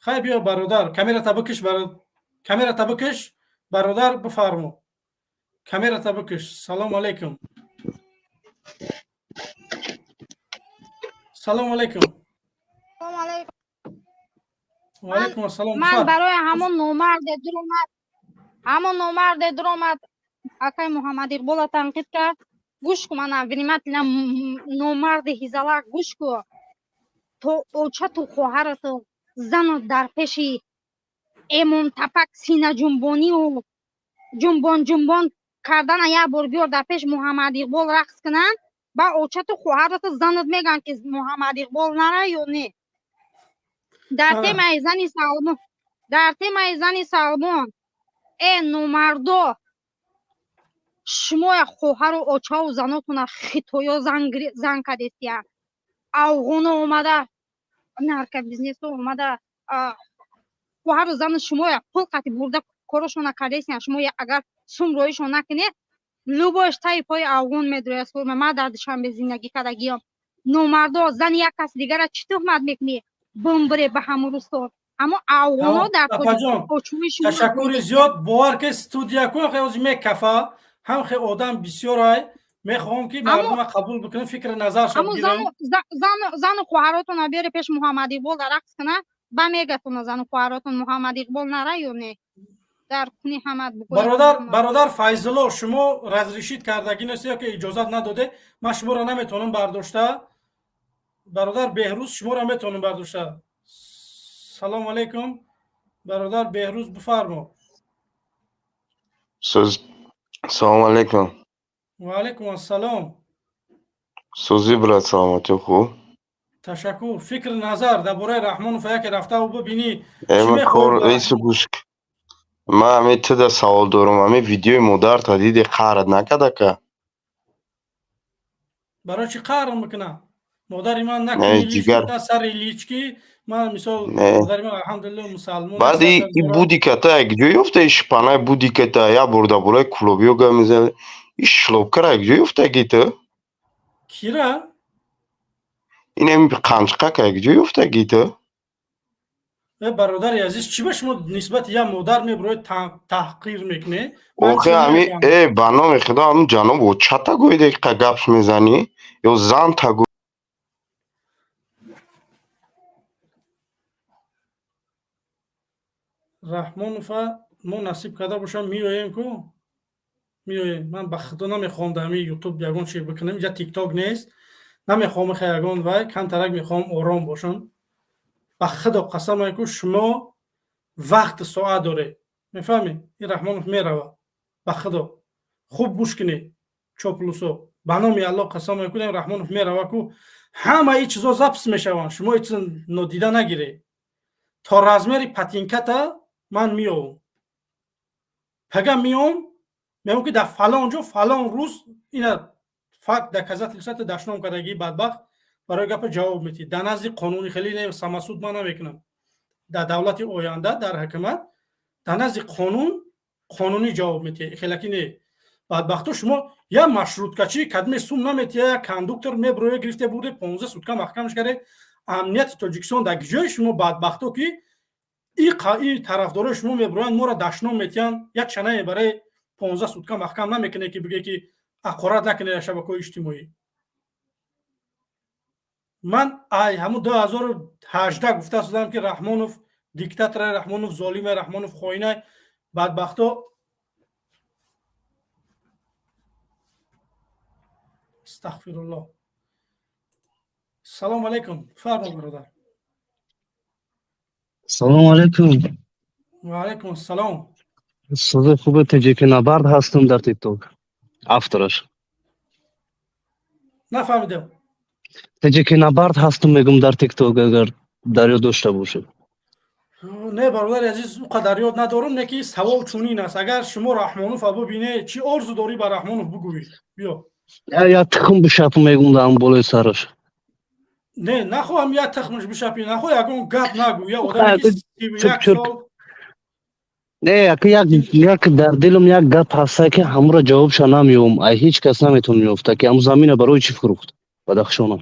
Хай, биё, бародар, камерата бикиш, камерата бикиш, бародар, бифармо, камерата бикиш. Салому алайкум, салому алайкум. Ваалайкум ассалом. Ман барои ҳамон номарде дуромад, ҳамон номарде дуромад, акай Муҳаммад Иқбола танқид кард. Гӯш ку, мана внимательно, номарди ҳизалак, гӯш ку. То очату хоҳарату зану дар пеши эмомтапак синаҷунбонию ҷунбон ҷунбон кардана як бор биёр дар пеш Муҳаммад Иқбол рақс кунанд, ба очату хоҳарату занат мегӯянд, ки Муҳаммад Иқбол нара ё не. Дар темаи зани Салмон, дар темаи зани Салмон, э номардо, шумоя хоҳару очаву занотона хитоё зан кадестия, афғоно омада, наркобизнесо омада, хоҳару зану шумоя пул қати бурда корошона кардестиян. Шумо агар сум роишон накунед, любой ш таи пои афғон медрояд. Ман дар Душанбе зиндагӣ кардагиём. Номардо, зани як каси дигара чӣ туҳмат мекунӣ? Бумбире ба ҳамун рӯстон, аммо афғоно дар Ташаккури зиёд. Бовар ки студия кун ҳози мекафа, ҳам хе одам бисёрай, мехоҳам ки мардума қабул бикунам, фикри назаршон гирам. Зану хоҳаротона биёре пеш Муҳаммад Иқбол дар рақс куна, ба мегатона зану хоҳаротон Муҳаммад Иқбол нара ё не. Дар куни ҳамат. Бародар Файзулло, шумо разрешить кардагӣ нест ё ки иҷозат надоде, ман шуморо наметавонам бардошта. Бародар Беҳрӯз, шуморо метавонам бардошта. Салому алайкум, бародар Беҳрӯз, бифармо. Салому алайкум. Ва алайкум ассалом. Сӯзи, брат, саломатӣ хуб? Ташаккур. Фикри назар дар бораи Раҳмонов, яке рафтаву бибинӣ. Гӯш, ман ҳами туда савол дорам. Ҳами видеои модарта диди, қаҳрат накардака? Барои чӣ қаҳрам бикунам? Модари ман на сари лички ман, мисол, модари ман, алҳамдулилло, мусалмон. Баъд и будиката як ҷо ёфта, и шпанаи будиката як бор дар бораи клубиё гап мезанад, и шлопкара як ҷо ёфтаги ту? Кира? Инами қанчқака як ҷо ёфтаги ту? Э бародари азиз, чӣ ба шумо нисбати як модар мебуроед, таҳқир мекунед? Охе, ами э ба номи худо, ҳамн ҷаноб очата гӯиде, қа гапш мезанӣ ё занта гӯ? Раҳмонова мо насиб карда бошам, меоем ку, меоем. Ман ба худо намехоҳам дар ҳамин Ютуб ягон чи бикунам, инҷа Тикток нест, намехоҳам хе ягон вай, камтарак мехоҳам ором бошам. Ба худо қасам ку, шумо вақти соат доред, мефаҳмед? Ин Раҳмонов мерава, ба худо хуб гӯш кунед, чоплусо, ба номи Аллоҳ қасам мекунем, Раҳмонов мерава ку, ҳама ин чизо запись мешаванд, шумо ин чиз нодида нагиред. То размери патинката ман меовам, пага меом, меом ки дар фалон ҷо фалон рӯз ина факт доказательства дашном кардагии бадбахт барои гапа ҷавоб метиҳӣ дар назди қонуни. Хеле не, самосуд ман намекунам. Дар давлати оянда, дар ҳукумат, дар назди қонун қонунӣ ҷавоб метиҳӣ, хелаки не. Бадбахто, шумо як маршруткачи кадме сум наметиҳа, як кондуктор меброя, гирифте бурде, 15 сутка маҳкамаш карде. Амнияти Тоҷикистон дар ҷои шумо бадбахто, ки и тарафдорои шумо меброянд, моро дашном метиҳанд, як чанае барои 15 сутка маҳкам намекунед, ки бигӯе ки ҳақорат накунед дар шабакаҳои иҷтимоӣ. Ман ай ҳамун 2018 гуфта шудам, ки Раҳмонов диктаторе, Раҳмонов золиме, Раҳмонов хоинай. Бадбахто, астағфируллоҳ. Салому алайкум, фармо, бародар. Салому алайкум. Ва алайкум ассалом. Сузи хуби, Таҷики Набард ҳастам дар Тикток, автораш. Нафаҳмидам. Таҷики Набард ҳастам, мегум, дар Тикток, агар дар ёд дошта бошед. Не, бародари азиз, ӯ қадар ёд надорам, не ки савол чунин аст: агар шумо Раҳмонова бубинед, чӣ орзу дорӣ ба Раҳмонов бугӯӣ? Биё. Я тухм бишапам, мегум, дар болои сараш. Не, нахоҳам я тухмаш бишапӣ, нахоҳ ягон гап нагӯ, я одаме ки 31 сол. Не, як як дар дилам як гап ҳаста, ки ҳамуро ҷавобша намеёбам, ай ҳеҷ кас наметавон ёфта, ки ҳамун замина барои чӣ фурӯхт Бадахшона.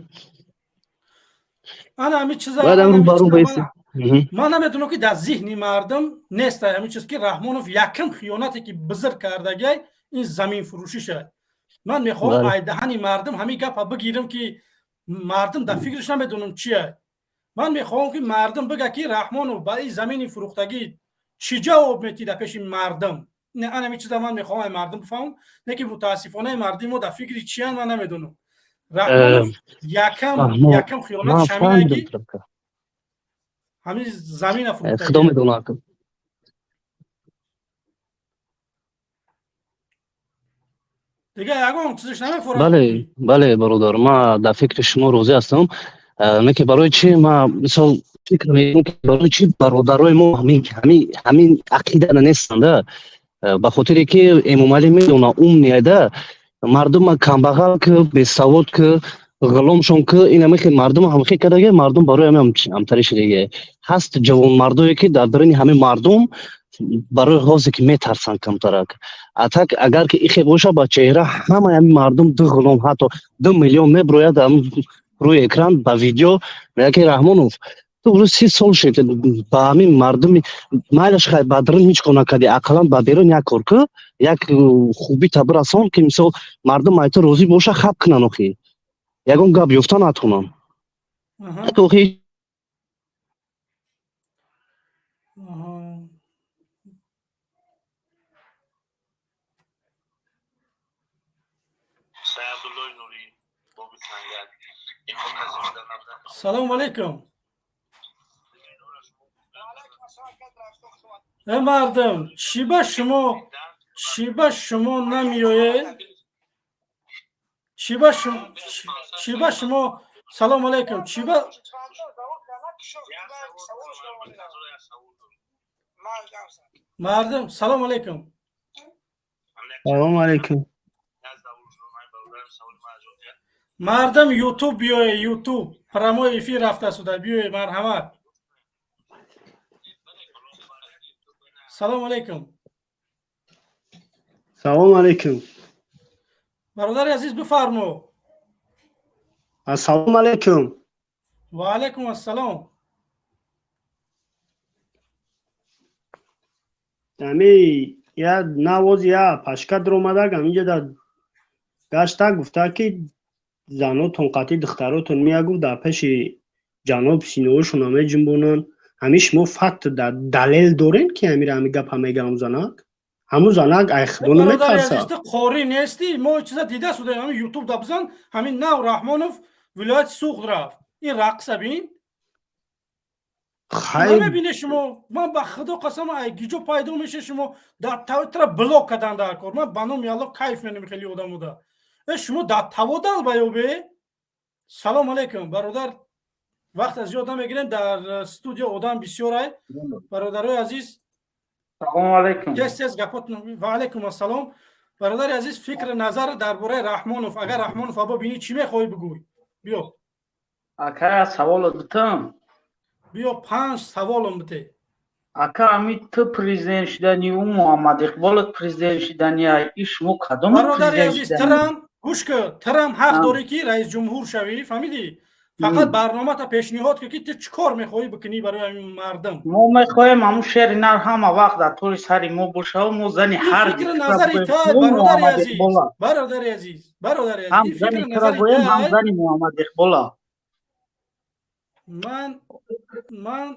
Ана ҳамин чиза. Бояд ҳамун баро баиси. Ман наметавонам, ки дар зиҳни мардум нест ҳамин чиз, ки Раҳмонов якум хиёнате ки бузург кардагиай, ин заминфурӯшиша. Ман мехоҳам ай даҳани мардум ҳамин гапа бигирам, ки мардум дар фикраш намедонам чия. Ман мехоҳам, ки мардум бига, ки Раҳмонов ба ин замини фурӯхтагӣ чӣ ҷавоб метӣ дар пеши мардум. Не, анами чиза ман мехоҳам ай мардум бифаҳмам, не ки мутаассифона мардуми мо дар фикри чиян, ман намедонам. Раҳмонов якам хиёнат шаминае, ки ҳамин замина фурӯхтагӣ. Худо медонад. Дига ягон чизаш намефорад. Бале, бародар, ман дар фикри шумо розӣ ҳастам. Не ки барои чӣ ман мисол фикр мекунам, ки барои чӣ бародарои мо ҳамин ақида нестанда? Ба хотире ки Эмомалӣ медона, умный да, мардума камбағал ки, бесавод ки, ғуломшон ки, ин ҳамихи мардума ҳамихи кардаге, мардум барои ҳамин ҳамтари шудаге. Ҳаст ҷавонмардое, ки дар даруни ҳамин мардум барои ҳозе ки метарсанд камтарак. А так агар ки ихе боша, ба чеҳра ҳамаи ҳамин мардум, ду ғулом, ҳатто 2 миллион меброяд рӯи экран ба видео, мега, ки Раҳмонов, ту рӯз 30 сол шед ба ҳамин мардуми майлаш, хай, ба дарун ҳеҷ кор накардӣ, ақаллан ба берун як кор ку, як хубита бирасон, ки мисол мардум ай ту розӣ боша, хаб кунанд, охи ягон гап ёфта натонанд, охи. Салому алейкум. Э, мардум, чӣ ба шумо намеоед? Чӣ ба шумо? Салому алейкум. Чӣ ба мардум, салому алейкум. Салому алейкум. Мардум, Ютуб биёе, Ютуб прямой эфир рафта суда, биёе, марҳамат. Салому алейкум. Салому алейкум. Бародари азиз, бифармо. Ассалому алейкум. Ва алейкум ассалом. Ами я навоз я пашка даромадаг, аминҷа да гашта гуфта, ки занотон қатъи духтаротон меягуфт, дар пеши ҷаноб синоҳошона меҷунбонанд. Ҳами шумо факт да далел дорем, ки ҳамира ҳами гапа мега? Ҳамун занак, ҳамун занак ай худо наметарса. Ту қорӣ нестӣ, мо чиза дида судаем. Ҳамин Ютуб да бизан, ҳамин нав Раҳмонов вилояти Суғд рафт, ин рақса бин. Намебине шумо? Ман ба худо қасам, ай гиҷо пайдо меша шумо дар тра блок кадан дар кор. Ман ба номи Алло кайф менем, хеле одамода. Э, шумо дар таводал баёбе. Салом алейкум, бародар. Вақт аз зиёд намегирем, дар студия одам бисёрай. Бародарои азиз, Салому алейкум. Тез тез гапотон. Ва алейкум ассалом. Бародари азиз, фикр назар дар бораи Раҳмонов, агар Раҳмонов або бинӣ, чӣ мехоҳӣ бигӯй? Биё. Ака, саволо дутам. Биё, панҷ саволам бите. Ака, ами ту президент шудани, ӯ Муҳаммад Иқболот президент шудани, и шумо кадом? Бародари азиз, тирам гӯш ки, тирам ҳақ дорӣ, ки раисҷумҳур шавӣ, фаҳмидӣ? Фақат барномата пешниҳод ки, ту чӣ кор мехоҳӣ бикунӣ барои ҳамин мардум. Мо мехоҳем ҳамун шери нар ҳама вақт дар тори сари мо бошаву мо зани ҳар фикри назари ту, бародари азиз, бародари азиз, бародари азиз, фикри назари гӯем, ҳам зани Муҳаммад Иқбола. Ман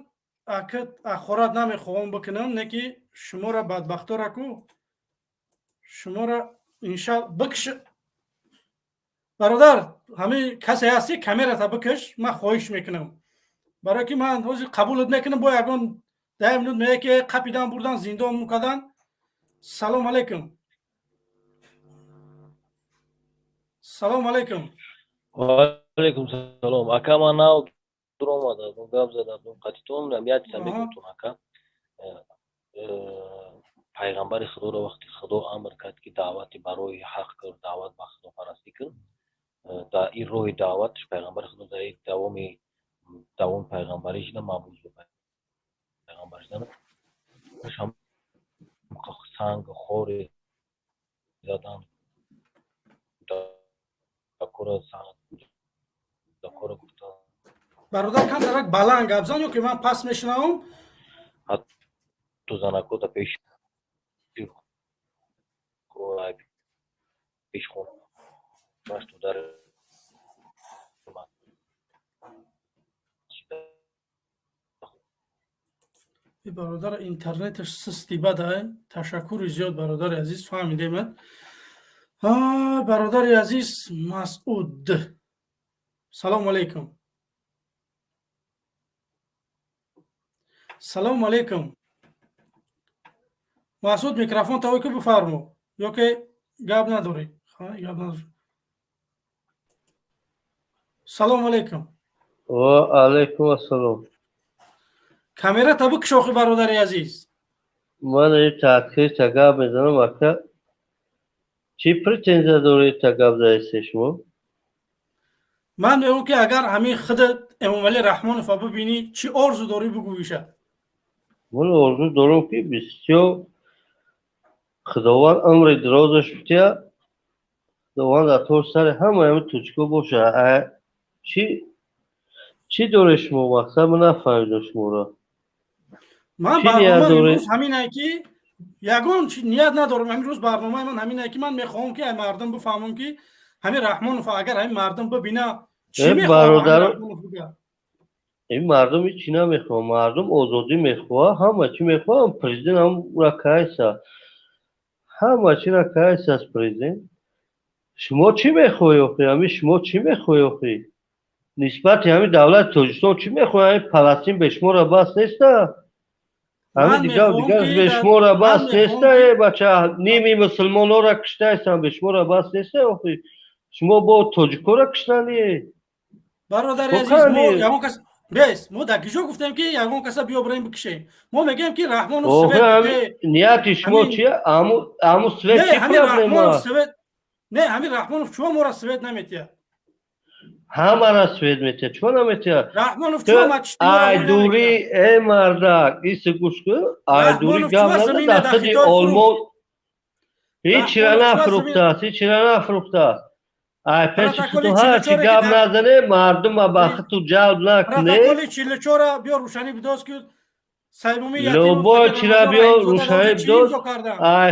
ака ахорат намехоҳам бикунам, не ки шуморо бадбахтора ку, шуморо иншалла бикш. Бародар, ҳамин касе ҳастӣ, камерата бикаш, ман хоҳиш мекунам, барое ки ман ҳозир қабулат мекунам, бо ягон 10 минут меяе, ки қапидан, бурдан, зиндон мукардан. Салому алейкум, салому алейкум. Алейкум салом, ака. Ман нав дуромадам, гап задам қатитон. Як чиза мегуфтум, ака. Пайғамбари худоро вақти Худо амр кард, ки даъвати барои ҳақ кун, даъват ба худопарастӣ кун, дар ин роҳи даъватш пайғамбари худо дар давоми пайғамбарӣ шуда, мабуз ба пайғамбар шудан, санг хори задан, кора гуфтан. Бародар, камтарак баланд гап зан, ё ки ман пас мешунавам. Ҳатто занако да пеш хонаш ту дар Бародар, интернеташ сусти бадай. Ташаккури зиёд, бародари азиз, фаҳмидемад. Бародари азиз Масуд, салому алейкум. Салому алейкум, Масуд. Микрофон тавой ки, бифармо, ё ки гап надорӣ? Гап надорӣ. Салому алейкум. Ва алейкум ассалом. Камера та бикшохи, бародари азиз. Ман таъхир та гап мезанам, ака. Чӣ претензия доред, та гап заисе шумо? Ман мегӯям, ки агар ҳамин худ Эмомалӣ Раҳмонова бибинӣ, чӣ орзу дорӣ, бигӯиша. Ман орзу дорам, ки бисёр Худованд умри дирозаш бития, Худованд атор сари ҳамаи ҳами тоҷико боша. Чӣ доред шумо? Мақсад ман нафаҳмидам шуморо. Ман Чӣ ният барномаи доред? имрӯз ҳаминае, ки ягон ният надорам. Ҳамин рӯз барномаи ман ҳаминае, ки ман мехоҳам, ки ай мардум бифаҳмам, ки ҳамин Раҳмонов агар ҳамин мардум бибина, чӣ Э, мехоҳад ҳамин бародаро, Раҳмонов бигӯяд. Ин мардум ҳеҷ намехоҳад. Мардум озодӣ мехоҳад, ҳама чӣ мехоҳад. Президент ҳамра кайса, ҳама чиро кайса аст президент. Шумо чӣ мехоҳӣ охи? Ҳамин шумо чӣ мехоҳӣ охи? Нисбати ҳамин давлати Тоҷикистон чӣ мехоҳӣ? Ҳамин Паластин бе шуморо бас неста? Ҳамин Ман дигар мехоҳам, дигар ки бе шуморо ман бас мехоҳам, неста, ки э бача, ними мусулмонҳоро киштаистанд, бе шуморо бас неста охи? Шумо бо тоҷикҳоро киштанӣ? Бародари Бо азиз, мо кани? ягон кас бес, мо дар киҷо гуфтем, ки ягон каса биё бираем бикишем? Мо мегӯем, ки Раҳмонов Охи, свет ҳамин биде. нияти шумо Ҳамин чия? Аму свет не чӣ ҳамин проблема? Раҳмонов свет не, ҳамин Раҳмонов чумо мора свет наметиҳад? Ҳамара свет метиҳад, чима наметиҳад? Раҳмонов Ту чумо мачтимора ай ҳоӣ дури, намекунад? э мардак, иси гӯш кун, ай дури Раҳмонов гап чумо наза, замина дар дар худи Хитой фурӯхт? Олмон ҳечира Раҳмонов чумо замин нафурӯхтааст, ҳечира нафурӯхтааст. Ай пеши протоколи худо ҳарчи 44-е ки гап дар назане, мардума ба худту ҷалб накуне. Протоколи 44-а биё рӯшанӣ бидоз, ки Сайбуми Ятимов Любой таги чира Рамазон биё Раҳимзода рӯшанӣ рози чӣ бидоз, имзо карданд? Ай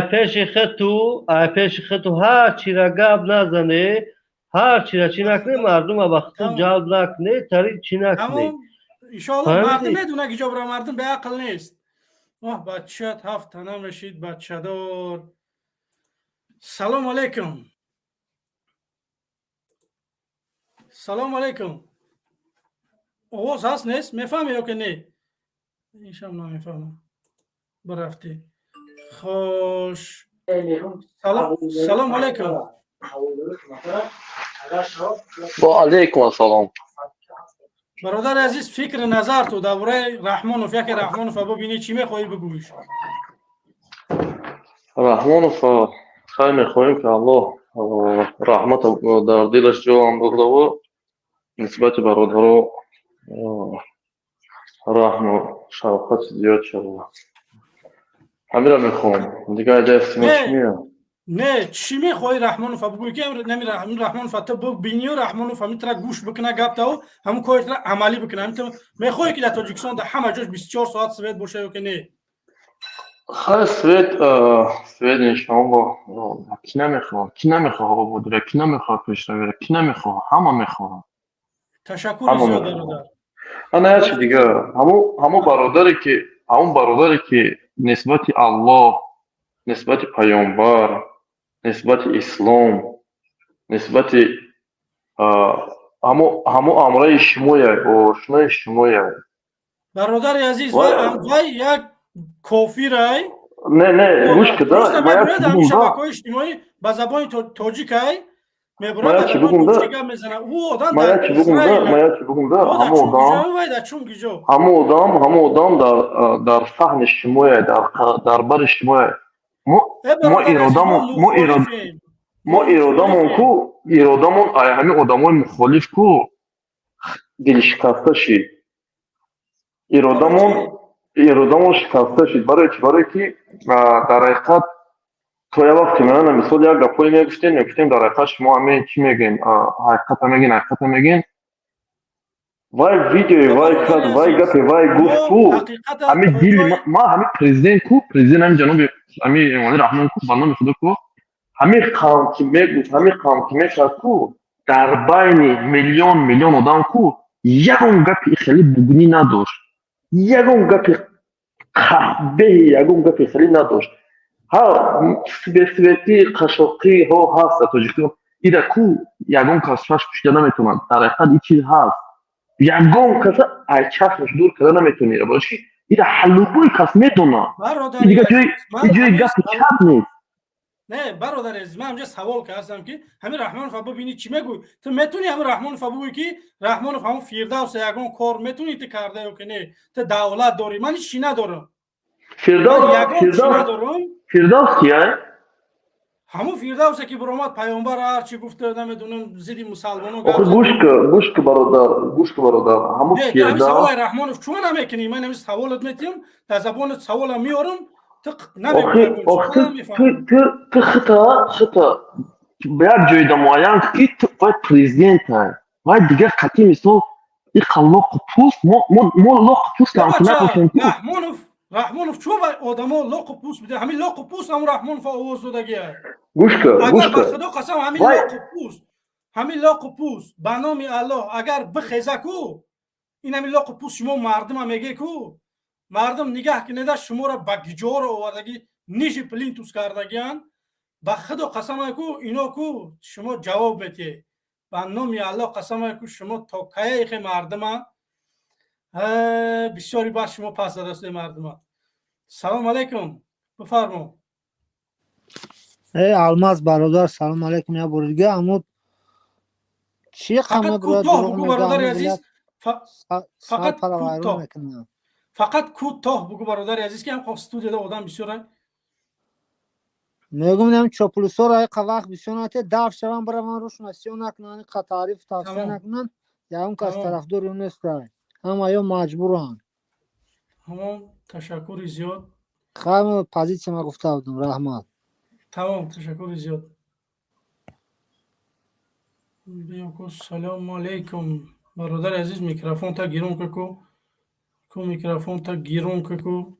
пеши худту ҳар чира гап назане, ҳар чира чӣ накуне, мардума ба худту Тамом. ҷалб накуне, тари чӣ накуне. Тамом, иншоалло мардум Фаҳмидӣ? медона, ки ҷобра мардум беақл нест. Оҳ, бачат ҳафт тана мешид, бачадор. Салому алейкум. Салому алейкум. Овоз ҳаст, нест? Мефаҳме ё ки не? Иншам намефаҳмам. Бирафтӣ. Хош, салому алейкум. Ва алейкум ассалом. Бародари азиз, фикри назар ту дар бораи Раҳмонов, яке Раҳмонова бибинӣ, чӣ мехоҳӣ бигӯиш? Раҳмонов, хайр, мехоҳем, ки Аллоҳ раҳмат дар дилаш ҷо андозаву нисбати бародаро раҳму шавқат зиёд шавад. Ҳамира мехоҳам. Дигар иҷа истимо чӣ Не, меяд? Не, чӣ мехоҳӣ Раҳмонова бигӯӣ, ки нами Раҳмонова ту бибинию, Раҳмонов ҳамин тра гӯш бикуна гаптаву ҳамун кори тра амалӣ бикуна? Ҳамин ту мехоҳӣ, ки дар Тоҷикистон дар ҳама ҷош 24 соат свет боша ё ки не? Хайр, свет иншоалло, ки намехоҳад? Ки намехоҳад ободира? Ки намехоҳад пешравира? Ки намехоҳад? Ҳама мехоҳад. Ташаккури Ҳама зиёд, мехоҳад. бародар. Ана як чи дигар, ҳамун бародаре ки нисбати Аллоҳ, нисбати паёмбар, нисбати ислом, нисбати ҳамо амраи шумоя, ошнои шумоя. Бародари азиз, Вай вай як кофирай. Не, не, гӯш кида, Просто ман як мебурад чи ҳамин бугум да. шабакаҳои иҷтимоӣ ба забони тоҷикай мебурад, Ман ба як чи забони бугум да. тоҷикӣ гап мезанад. Ӯ одам Ман дар як чи бугум да, Израил ман як чи бугум да, мо дар ҳамо чун одам киҷо, вай дар чун киҷо. Ҳамо одам дар фаҳми шумоя, дар бари шумоя. Мо Э, мо бародари азиз, мо иродамон мо ирод мухолифем. мо иродамон ку, иродамон ай ҳамин одамои мухолиф ку дилшикаста шид. Иродамон шикаста шид. Барои чӣ? Барое ки дар ҳақиқат то як вақте мана мисол як гапҳое мегуфтем, дар ҳақиқат шумо ҳамин чӣ мегӯем, ҳақиқата мегӯен, ҳақиқата мегӯен. Вай видеои Э, вай бародари кард, вай азиз, гапе вай гуфт мо ку, ҳақиқата ҳамин то дили ҷое ма ҳамин президент ку, президент ҳамин ҷаноби ҳамин Эмомалӣ Раҳмон ку, ба номи Худо ку, ҳамин қавм ки мегуфт, ҳамин қавм ки мешавад ку, дар байни миллион миллион одам ку ягон гапи хеле бугунӣ надошт, ягон гапи Қаҳбеҳи ягон гапи хеле надошт. Ҳа, бесветӣ, қашоқӣ ҳо ҳаст дар Тоҷикистон. Ира ку ягон кас чашм пӯшида наметавонад. Дар ҳақиқат ин чиз ҳаст. Ягон каса ай чашмаш дур карда наметавонӣ. Ира барои чӣ? Ира ҳаллубои кас медонад. Бародари Дига ҷои азиз, ман ҷои ҳамин гапи савол чап нест. Не, бародари азиз, ман ҳамҷа савол кардам, ки ҳамин Раҳмонов бибинӣ, чӣ мегӯй? Ту метавонӣ ҳамин Раҳмонов бигӯй, ки Раҳмонов ҳамон Фирдавса ягон кор метавонӣ ту карда ё ки не? Ту давлат дорӣ, ман ҳеч чӣ надорам. Ман Фирдавс ягон чӣ Фирдавс надорам. Фирдавс кия? Ҳамон Фирдавсе ки биромад, паёмбар ҳарчи гуфта, намедонам, зидди мусалмоно гап Охи зад. Гӯш ку, гӯш ку, бародар, гӯш ку, бародар. Ҳамон Не, ту ҳамин Фирдавс саволаи Раҳмонов чӯ намекунӣ? Ман ҳамин саволат метиҳам, дар забонат саволам меорам, ту Охи намегӯй ягон чӣ, охи ман ту намефаҳмам. Ту хита ба як ҷойда муайян ки ту вай президентай. Вай дигар қатъи мисол иқа лоқу пӯст мо лоқу пӯст Не, ҳам ки бача, набошем ку. Раҳмонов чӯ вай одамо лоқу пӯст бида? Ҳамин лоқу пӯст ҳамун Раҳмонов овоз додагия. Гӯш ку, гӯш Агар ба ку. худо қасам, ҳамин Вай лоқу пӯст, ҳамин лоқу пӯст, ба номи Аллоҳ, агар бихеза ку, ин ҳамин лоқу пӯст шумо мардума меге ку, мардум нигаҳ кинеда, шуморо ба гиҷоро овардагӣ, ниже плинтус кардагиян. Ба худо қасамай ку, ино ку шумо ҷавоб метиҳед. Ба номи Аллоҳ қасамай ку, шумо то каяихе мардума бисёри баъд шумо пас задастед мардума. Салом алейкум, бифармо. Э, Алмаз бародар, салом алейкум, я бори дига. Аммо чӣ Фақат қама кӯтоҳ дурӯғ бугӯ, мега, бародари ҳамин азиз. миллат Фақат сар вайрон кӯтоҳ мекунад. Фақат кӯтоҳ бугӯ, бародари азиз, ки ҳам хоб студияда одам бисёра. Мегум, нем чоплусоро иқа вақт бисёр нате, даф шаван, бираван, рӯшона сиё накунанд, иқа таъриф тавсия накунанд, ягон кас тарафдори ӯ нестай, ҳама ё маҷбуранд. Тамом, ташаккури зиёд. Хайр, позитсия ма гуфта будам, раҳмат. Тамом, ташаккури зиёд. Биёку, салому алейкум, бародари азиз, микрофонта гирон ку, ку микрофонта гирон ку,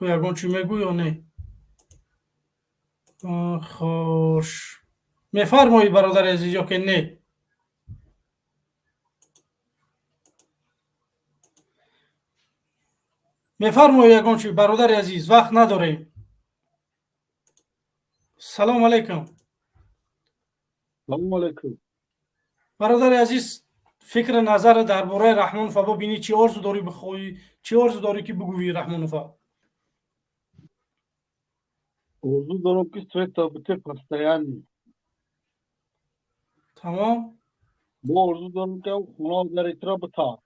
ягон чӣ мегӯ ё не? Хош, мефармоед, бародари азиз, ё ки не? Мефармоед ягон чӣ, бародари азиз, вақт надорем. Салому алейкум. Салому алейкум. Бародари азиз, фикри назар дар бораи Раҳмонова бибинӣ, чӣ орзу дорӣ бихоҳӣ, чӣ орзу дорӣ ки бигӯӣ Раҳмонова? Орзу дорам, ки света бите постоянно. Тамом. Бо орзу дорам, ки хона дар итра бита.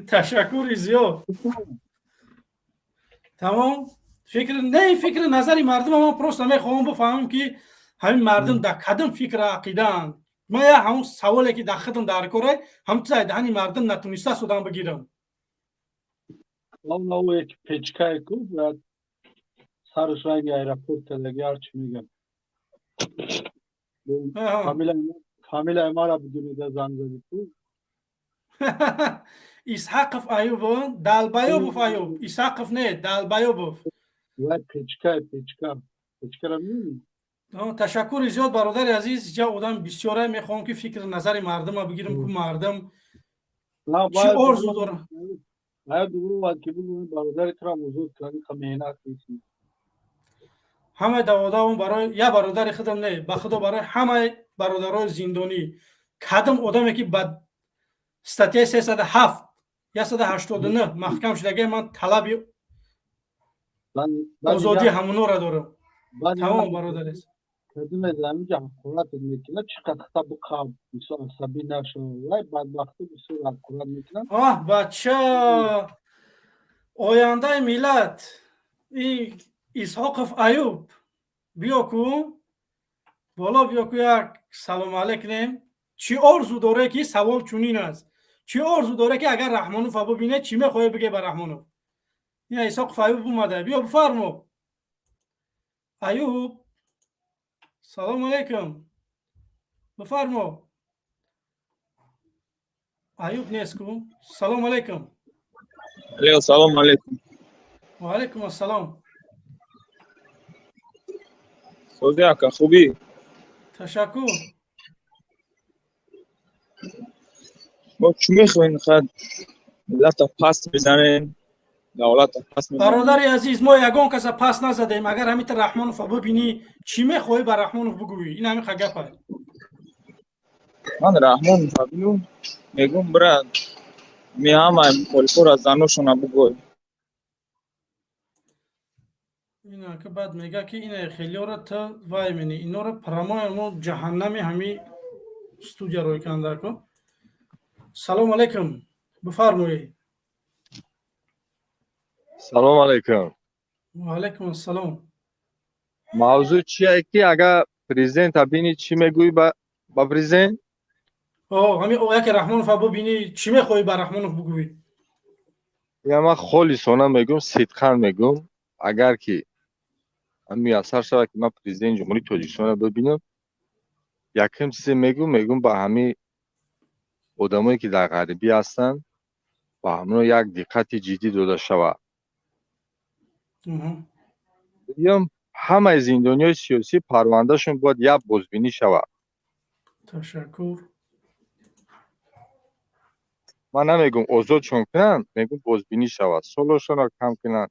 Ташаккури зиёд. Тамом, фикр не, фикри назари мардум ман просто мехоҳам бифаҳмам, ки ҳамин мардум дар кадом фикр ақидаанд. Ман я ҳамон саволе ки дар худам дар корай, ҳамн чиза даҳани мардум натуниста судам бигирам. Главное, ки печкае ку бояд сараш ранги аэропорт кадаги, ҳарчи мегам. Фамилияи мара бидунида занг зади ку. Исҳақов Аюб, Далбаёбов Аюб, Исҳақов не, Далбаёбов. Вай печкае, печка, печкара мебинӣ? Ташаккури зиёд, бародари азиз. Ҷа одам бисёра, мехоҳам ки фикри назари мардума бигирам ку, мардум чӣ орзу дорам. Бародари тура озод кунад, меҳнат кунӣ. Ҳамаи даводаом барои я бародари худам не, ба худо, барои ҳамаи бародарои зиндонӣ. Кадом одаме ки ба статьяи 307, 189 маҳкам шудагӣ, ман талаби озодии ҳамонора дорам. Тамом, бародар азиз. Кадиме заминҷа ҳақорат мекунад, чӣ қадр хата биқаб, бисёр асабӣ нашав. Вай бадбахтӣ бисёр ҳақорат мекунад. Оҳ, бача, ояндаи миллат и Исҳоқов Аюб, биё ку боло, биё ку, як салому алейк кунем. Чӣ орзу доре ки, савол чунин аст, чӣ орзу доре ки агар Раҳмонова бибине, чӣ мехоҳе биге ба Раҳмонов? Ина Исҳоқов Аюб омада, биё, бифармо, Аюб. Салому алейкум, бифармо. Аюб нест ку. Салому алейкум. Алло, салому алейкум. Ва алейкум ассалом. Сози, ака, хубӣ? Ташаккур. Мо чӣ мехоҳем? Хад Миллата паст мезанем, давлата паст мезанем. Бародари азиз, мо ягон каса пас назадем. Агар ҳамита Раҳмонова бибинӣ, чӣ мехоҳӣ ба Раҳмонов бигӯӣ? Ин ҳамин гапа. Ман Раҳмонова бинум, мегум, брат, ми ҳамаи мухолифора заношона бугӯй. Ина ки баъд мега ки ина хелиёра та вай мени инора прамоя мо ҷаҳаннами ҳами студия рӯй кандако. Салом алейкум, бифармоед. Салом алейкум. Ва алейкум ассалом. Мавзӯъ чие ки агар президента бинӣ, чӣ мегӯӣ ба президент? О, ҳами яке Раҳмонова бибинӣ, чӣ мехоҳӣ ба Раҳмонов бигӯӣ? Я ман холисона мегӯм, сидқан мегӯм, агар ки муяссар шавад ки ман президенти Ҷумҳурии Тоҷикистонро бибинам, якум чизе мегӯм ба ҳамин одамое ки дар ғарибӣ ҳастанд, ба ҳамоно як диққати ҷиддӣ дода шавад. Дуюм, ҳамаи зиндониҳои сиёсӣ парвандашон бояд як бозбинӣ шавад. Ташаккур. Ман намегӯм озодшон кунанд, мегӯм бозбинӣ шавад, солошонро кам кунанд.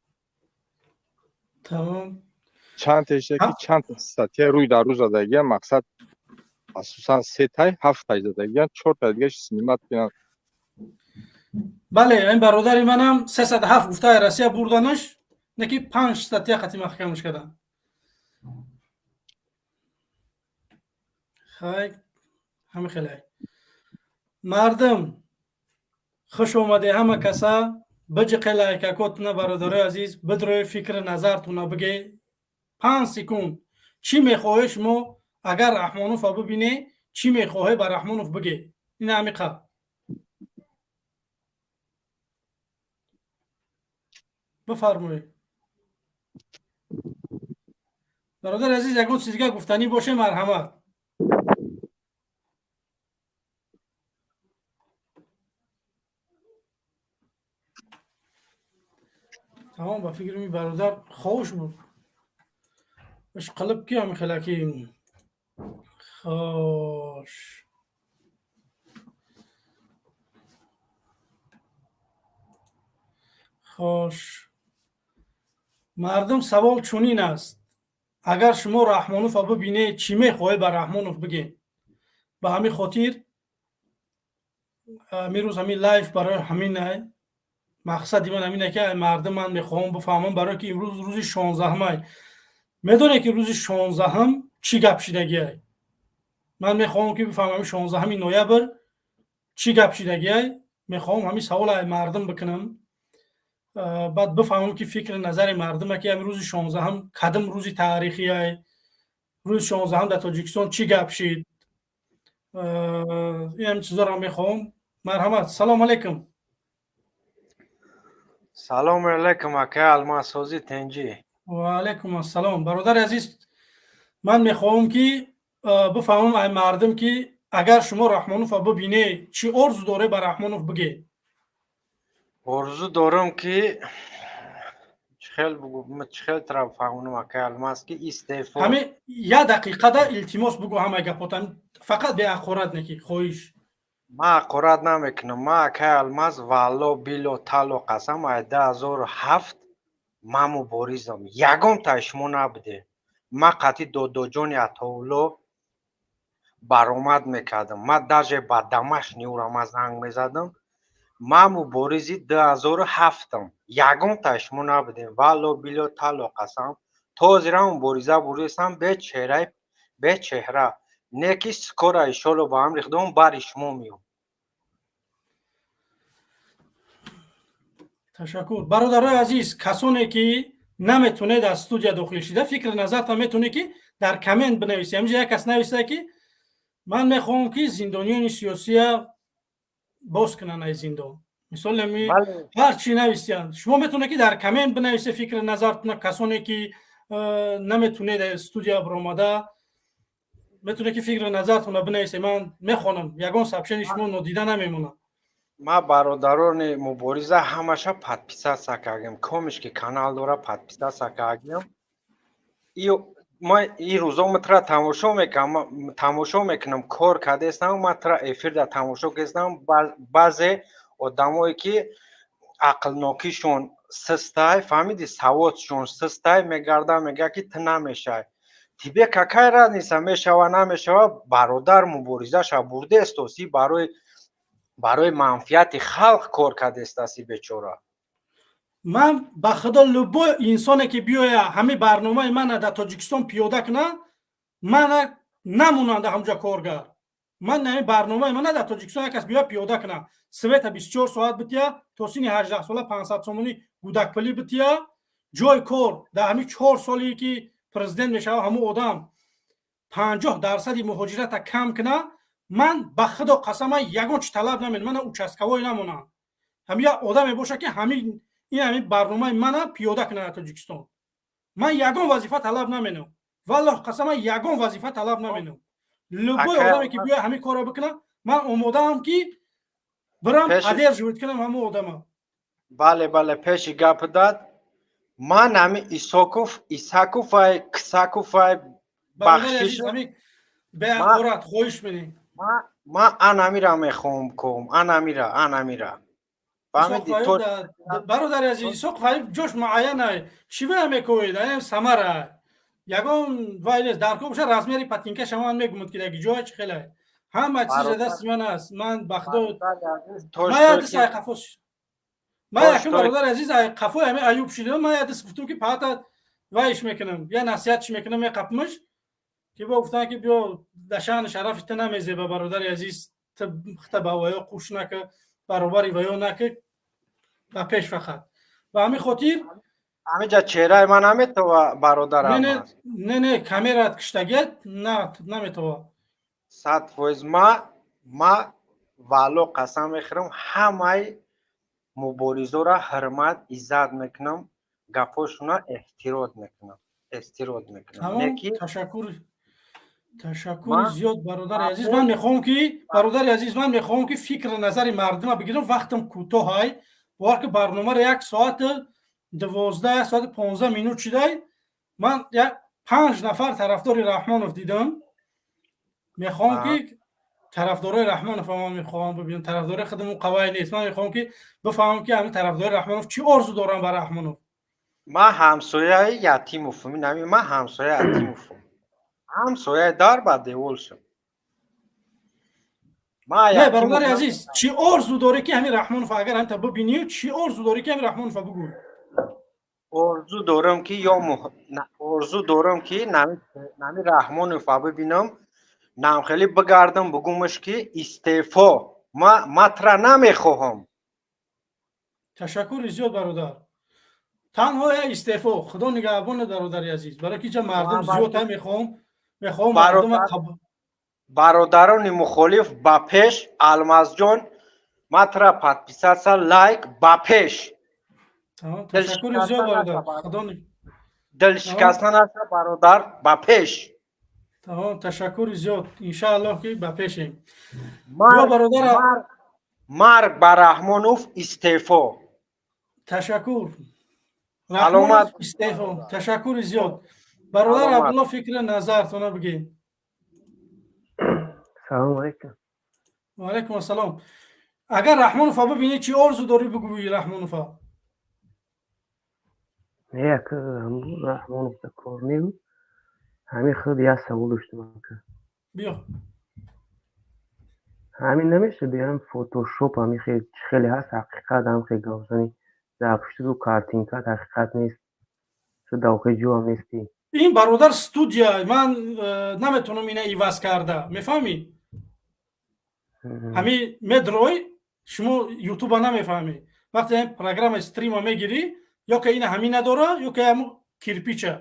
Тамом. Чанд теша ки чанд статья рӯй дар рӯ задагиям, мақсад асосан сетай, ҳафтай задагиям, чортай дигааш снимать кунанд. Бале, ин бародари манам 307 гуфтаи Россия бурданаш, не ки 5 статья қати маҳкамаш карданд. Хай, ҳама хеле. Мардум, хуш омаде ҳама каса, биҷиқе лайкакотуна бародарои азиз, бидрои фикри назартуна биге. 5 секунд. Чӣ мехоҳе шумо агар Раҳмонова бибине, чӣ мехоҳе ба Раҳмонов биге? Ин ҳамиқа. Бифармоед. Бародари азиз, ягон чиз дига гуфтанӣ боше, марҳамат. Тамом, ба фикри ми бародар ховуш буд. Иш қилиб ки ҳами хелаки. Хош. Хош. Мардум, савол чунин аст. Агар шумо Раҳмонова бибинед, чӣ мехоҳед ба Раҳмонов бигед? Ба ҳамин хотир имрӯз ҳамин лайв барои ҳамин ай. Мақсади ман ҳамин ки мардум ман мехоҳам бифаҳмам, барои ки имрӯз рӯзи 16 ай. Медонед ки рӯзи 16 чӣ гап шидагиай? Ман мехоҳам ки бифаҳмам 16 ноябр чӣ гап шидагиай. Мехоҳам ҳамин савол ай мардум бикунам, баъд бифаҳмам ки фикри назари мардума ки ҳамин рӯзи 16 кадом рӯзи таърихиай, рӯзи 16 дар Тоҷикистон чӣ гап шид. Ин ҳамин чизоро мехоҳам. Марҳамат. Салом алейкум. Салом алейкум, акай Алмазсозӣ, тенҷӣ. Ва алейкум ассалом. Бародари азиз, ман мехоҳам ки бифаҳмам ай мардум ки агар шумо Раҳмонова бибине, чӣ орзу доре ба Раҳмонов биге? Орзу дорам ки чихел бугу, чихел тараф фаҳмонам, акай Алмаз, ки истеъфо. Ҳамин як дақиқада илтимос бугу ҳамаи гапотан, фақат беҳақорат неки, хоҳиш. Ман ҳақорат намекунам. Ман, акай Алмаз, валло било тало қасам, ай 2007 ман муборизам. Ягон тай шумо набуде. Ман қатъи додоҷони Атоулло баромад мекардам. Ман даже ба дамашни ӯра ман занг мезадам. Ман муборизи 2007-ам. Ягон тай шумо набудем. Валло било тало қасам. То ҳозира мубориза бурдастам бечеҳра. Не ки скоро иншолло ба амри Худо бари шумо меом. Ташаккур. Бародарои азиз, касоне ки наметонед аз студия дохил шида, фикри назарта метонед ки дар коммент бинависед. Ҳаминҷа як кас нависта ки ман мехоҳам ки зиндониёни сиёсия боз кунанд аз зиндон. Мисол ҳами ҳар чӣ нависиянд. Шумо метонед ки дар коммент бинависед фикри назартона, касоне ки наметонед аз студия баромада, метонед ки фикри назартона бинависед. Ман мехонам, ягон сообщение шумо нодида намемонад. Ман бародарони мубориза ҳамаша подписаться кардем. Комиш ки канал дора подписаться кардем. Ман ин рӯзо ман тамошо мекунам, тамошо мекунам, кор кардестам, ман тра эфирда тамошо кардам. Баъзе одамое ки Ақлнокишон систай, фаҳмиди, саводшон систай, мегарда, мега ки ту намешай. Тебе какая разница, мешава, намешава, бародар муборизаша бурдестоси, барои манфиати халқ кор кардестаси бечора. Ман ба худо, любой инсоне ки биёя, ҳамин барномаи мана дар Тоҷикистон пиёда куна, мана намонанда ҳамҷа коргар. Ман ҳамин барномаи мана дар Тоҷикистон як кас биёя, пиёда куна, света 24 соат бития, то синни 18 сола 500 сомонӣ гудакпулӣ бития, ҷои кор дар ҳамин 4 соле ки президент мешава, ҳамун одам 50 дарсади муҳоҷирата кам куна, ман ба худо қасам, ман ягон чи талаб наменам, мана участковой намонам. Ҳамин як одаме боша ки ҳамин барномаи мана пиёда кунад дар Тоҷикистон, ман ягон вазифа талаб наменам. Валлоҳ қасам, ман ягон вазифа талаб наменам. Любой одаме ки биёя, ҳамин корро бикунад, ман омодаам ки бирам поддерживать кунам ҳамун одама. Бале, пеши гап дад, ман ҳами Исоков, Исаковай, Кисаковай, бахшиш. Беақорат, хоҳиш менем. Ман анамира мехоҳам ком, анамира. Бародари азиз, Исоқ Фаиб ҷош муайянай, шивая мекоед, аям самара ягон вай нест. Дар кор боша, размери патинкаша ман мегумад, ки даги ҷоя чӣ хелай, ҳама чиз дасти ман аст. Ман ба худо, ман ядис ай қафо, ман якум, бародари азиз, ай қафои ҳами Аюб шидам. Ман ядис гуфтам, ки паата вайш мекунам, я насиҳатш мекунам, меқапмаш, ки бо гуфтан, ки биё, да шаъни шарафи ту намезеба. Бародари азиз, ту хта ба ваё қуш нака, баробари ваё нака, ба пеш фақат. Ба ҳамин хотир Ҳамиҷа чеҳраи ман наметова, бародар? Не, камерат киштагият, на, наметова. 100%. Ма валло қасам мехӯрам, ҳамаи муборизора ҳурмат, иззат мекунам, гапҳошона эҳтирот мекунам. Ташаккур, ташаккури зиёд, бародари азиз. Ман мехоҳам ки, бародари азиз, ман мехоҳам ки фикри назари мардума бигирам. Вақтам кӯтоҳай, бовар ки, барномаро 1 соату 12, 1 соату 15 минут шудай. Ман як панҷ нафар тарафдори Раҳмонов дидам. Мехоҳам ки тарафдорои Раҳмонов, ман мехоҳам бибинам, тарафдори худам қавай нест. Ман мехоҳам ки бифаҳмам, ки ҳамин тарафдори Раҳмонов чӣ орзу дорам ба Раҳмонов. Ман ҳамсояи Ятимовам, инами ман ҳамсояи Ятимовам, ҳамсояи дар ба девол шуд. Не, бародари азиз, чӣ орзу дорӣ, ки ҳамин Раҳмонов агар ҳамта бибинӣ, чӣ орзу дорӣ, ки ҳамин Раҳмонова бигӯй? Орзу дорам, ки ё орзу дорам, ки нами Раҳмонова бибинам, намхелӣ бигардам, бугумаш, ки истеъфо, ма тра намехоҳам. Ташаккури зиёд, бародар. Танҳо я истеъфо. Худо нигаҳбоне, бародари азиз, барои ки ҷа мардум зиёд, мехоҳам мардума. Бародарони мухолиф, ба пеш! Алмазҷон, матра подписаться, лайк, ба пеш! Ташаккури зиёд, бародар. Худо Дилшикаста наша, бародар, ба пеш! Тамом, ташаккури зиёд. Иншааллоҳ, ки ба пешем. Ё бародара. Марг ба Раҳмонов, истеъфо! Ташаккур. Раҳмонов истеъфо. Ташаккури зиёд, бародар Абдулло, фикри назартона бигед. Салому алейкум. Ваалайкум ассалом. Агар Раҳмонова бибинӣ, чӣ орзу дорӣ бигӯӣ Раҳмонова? Не, ака, Раҳмонов да кор небуд. Ҳамин худ як савол доштам, ака. Биё. Ҳамин намешавад биёрам фотошоп, ҳамин хел чӣ хеле ҳаст, ҳақиқат ҳам хел гавзани дар пушти картинка ҳақиқат нест, дар охири ҷоам нестӣ. Ин, бародар, студия, ман наметавонам ина иваз карда, мефаҳмӣ? Ҳамин медрой, шумо ютуба намефаҳмӣ. Вақте ҳамин программаи стрима мегирӣ, ё ки ина ҳамин надора, ё ки ҳамн кирпича.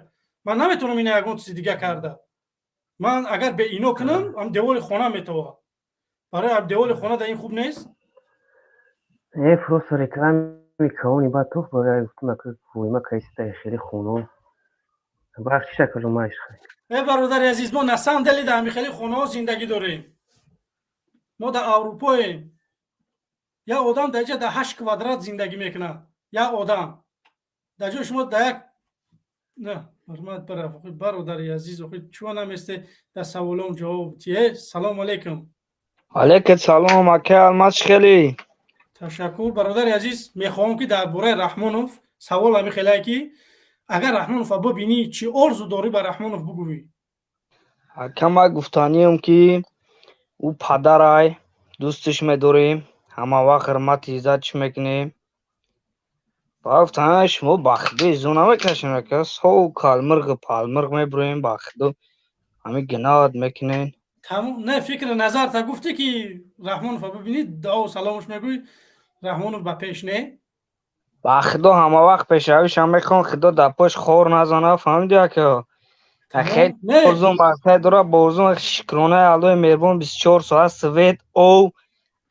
Ман наметавонам ина ягон чизи дига карда. Ман агар бе ино кунам, ҳам деволи хона метавад. Барои деволи хона да ин хуб нест. Не, просто реклами калони баъд тух барои гуфтам, ака, воима кайсита хеле хоно бахшиш, акажо, майш. Э, бародари азиз, мо на самом деле дар ҳамин хеле хонаҳо зиндагӣ дорем. Мо дар Аврупоем. Як одам дар ҷа дар 8 квадрат зиндагӣ мекунад, як одам. Дар ҷои шумо дар як на мармат бараф. Бародари азиз, охи чуво наместе дар саволом ҷавоб тие? Салому алейкум. Алейкум салом, ака Алмаз, хеле. Ташаккур, бародари азиз. Мехоҳам, ки дар бораи Раҳмонов савол ҳами хелае, ки агар Раҳмонова бибинӣ, чӣ орзу дорӣ ба Раҳмонов бигӯӣ? Акама, гуфтанием, ки ӯ падарай, дӯстиш медорем, ҳама вақт ҳурмати иззатш мекунем. Ба гуфтан, шумо ба худо изо намекашем, ака, сов калмирғу палмирғ мебуроем, ба худо ҳами гинаат мекунен. Тамом, не, фикри назарта гуфтӣ, ки Раҳмонова бибинӣ, дуову саломаш мегӯӣ, Раҳмонов ба пеш, не? Ба худо, ҳама вақт пешравишам мехоҳам, худо дар пош хор назана, фаҳмиди, ака? Хеле орзум бартай дора, бо орзум шукронаи Аллоҳи меҳрубон, 24 соат свет, ов,